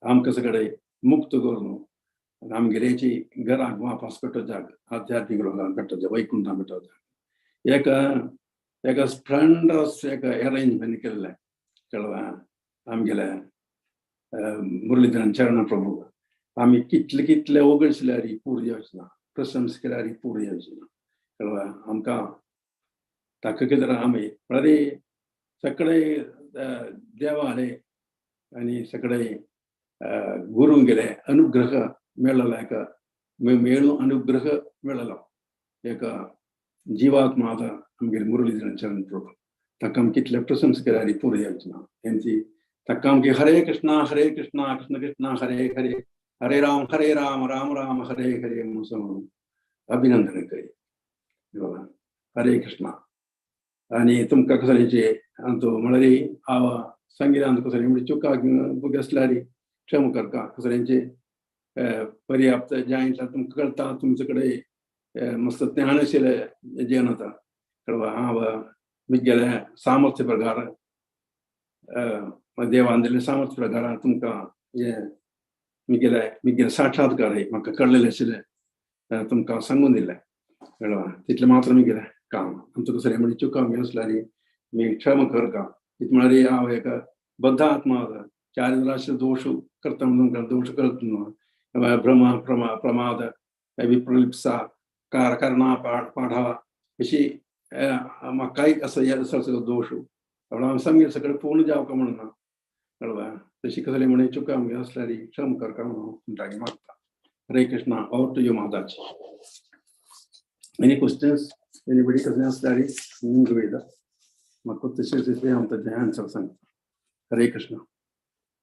आमकां सगळे मुक्त करून आमगेल्याची घराक वापस पेटोवच्याक आध्यात्मीक लोकांक पेटोवचें वैकुंठाक पेटोवच्याक एक एक स्प्लेंडरस एक अरेंजमेंट केल्लें कळवा आमगेले मुरलीधरन चरण प्रभू. आमी कितले कितले ओगळशिल्यार पुरी जावची ना प्रशंसा केल्यार पुरी जावची ना कळवा. आमकां ताका कितें आमी म्हळ्यार सगळे देवाले आनी सगळे गुरूंगेले अनुग्रह मेळ्ळो एक मेळून अनुग्रह मेळ्ळो एक जीवात्मा आतां आमगेले मुरलीधरन चरण प्रभू ताका आमी कितले प्रशंसा केल्यार पुरी जावची ना. तेंची ताका आमगे हरे कृष्णा कृष्ण कृष्णा हरे हरे हरे राम राम राम हरे हरे म्हणून अभिनंदन करी. हरे कृष्णा. आनी तुमकां कसलेंचे आमचो म्हळ्यार हांव सांगिल्लें कसलें म्हणजे चुका भुरगें आसल्यार क्षमा करता कसलेंचे पर्याप्त जायत तुमकां कळटा तुमचे कडेन मस्त ज्ञान आशिल्लें जेवण आतां कळवा. हांव म्हगेलें सामर्थ्य प्रकार देवान दिल्लें सामर्थ्य प्रकार तुमकां हें म्हगेलें म्हगेलें साक्षात्कार म्हाका कळ्ळेलें आशिल्लें तुमकां सांगून दिलें. कळ्ळें तितलें मात्र आमी कितें काम आमचो कसलें म्हणजे चुका आमगे आसल्यार मी क्षमा कर का कितें म्हळ्यार हांव एक बद्ध आत्मा आसा चारिद्राश दोश करता म्हणून दोश करत न्हू भ्रम प्रमाद विप्रलिप्सा करणा पाढा अशी म्हाकाय असं हे सगळो दोश हांव सामकें सगळें पूर्ण जावका म्हणून ना कळ्ळें तशी कसलें म्हणे चुका आमगे आसल्यार क्षमा कर का म्हणून लागीं मागता. Hare Krishna. Over to you Mataji. Any questions anybody कसलें आसल्यार वयता म्हाका तशें तितलें हांव ताजें आन्सर सांगता. हरे कृष्णा.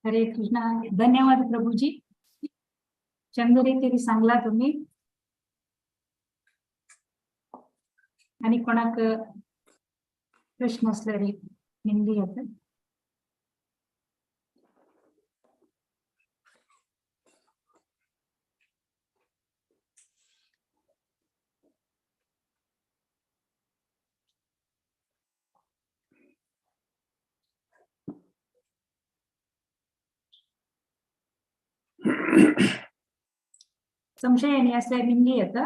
हरे कृष्णा. धन्यवाद प्रभूजी, चंद रीतीन सांगला तुम्ही. आणि कोणाक प्रश्न असल्यार निंदी येता. संशय आणि असल्यार निंदी येता.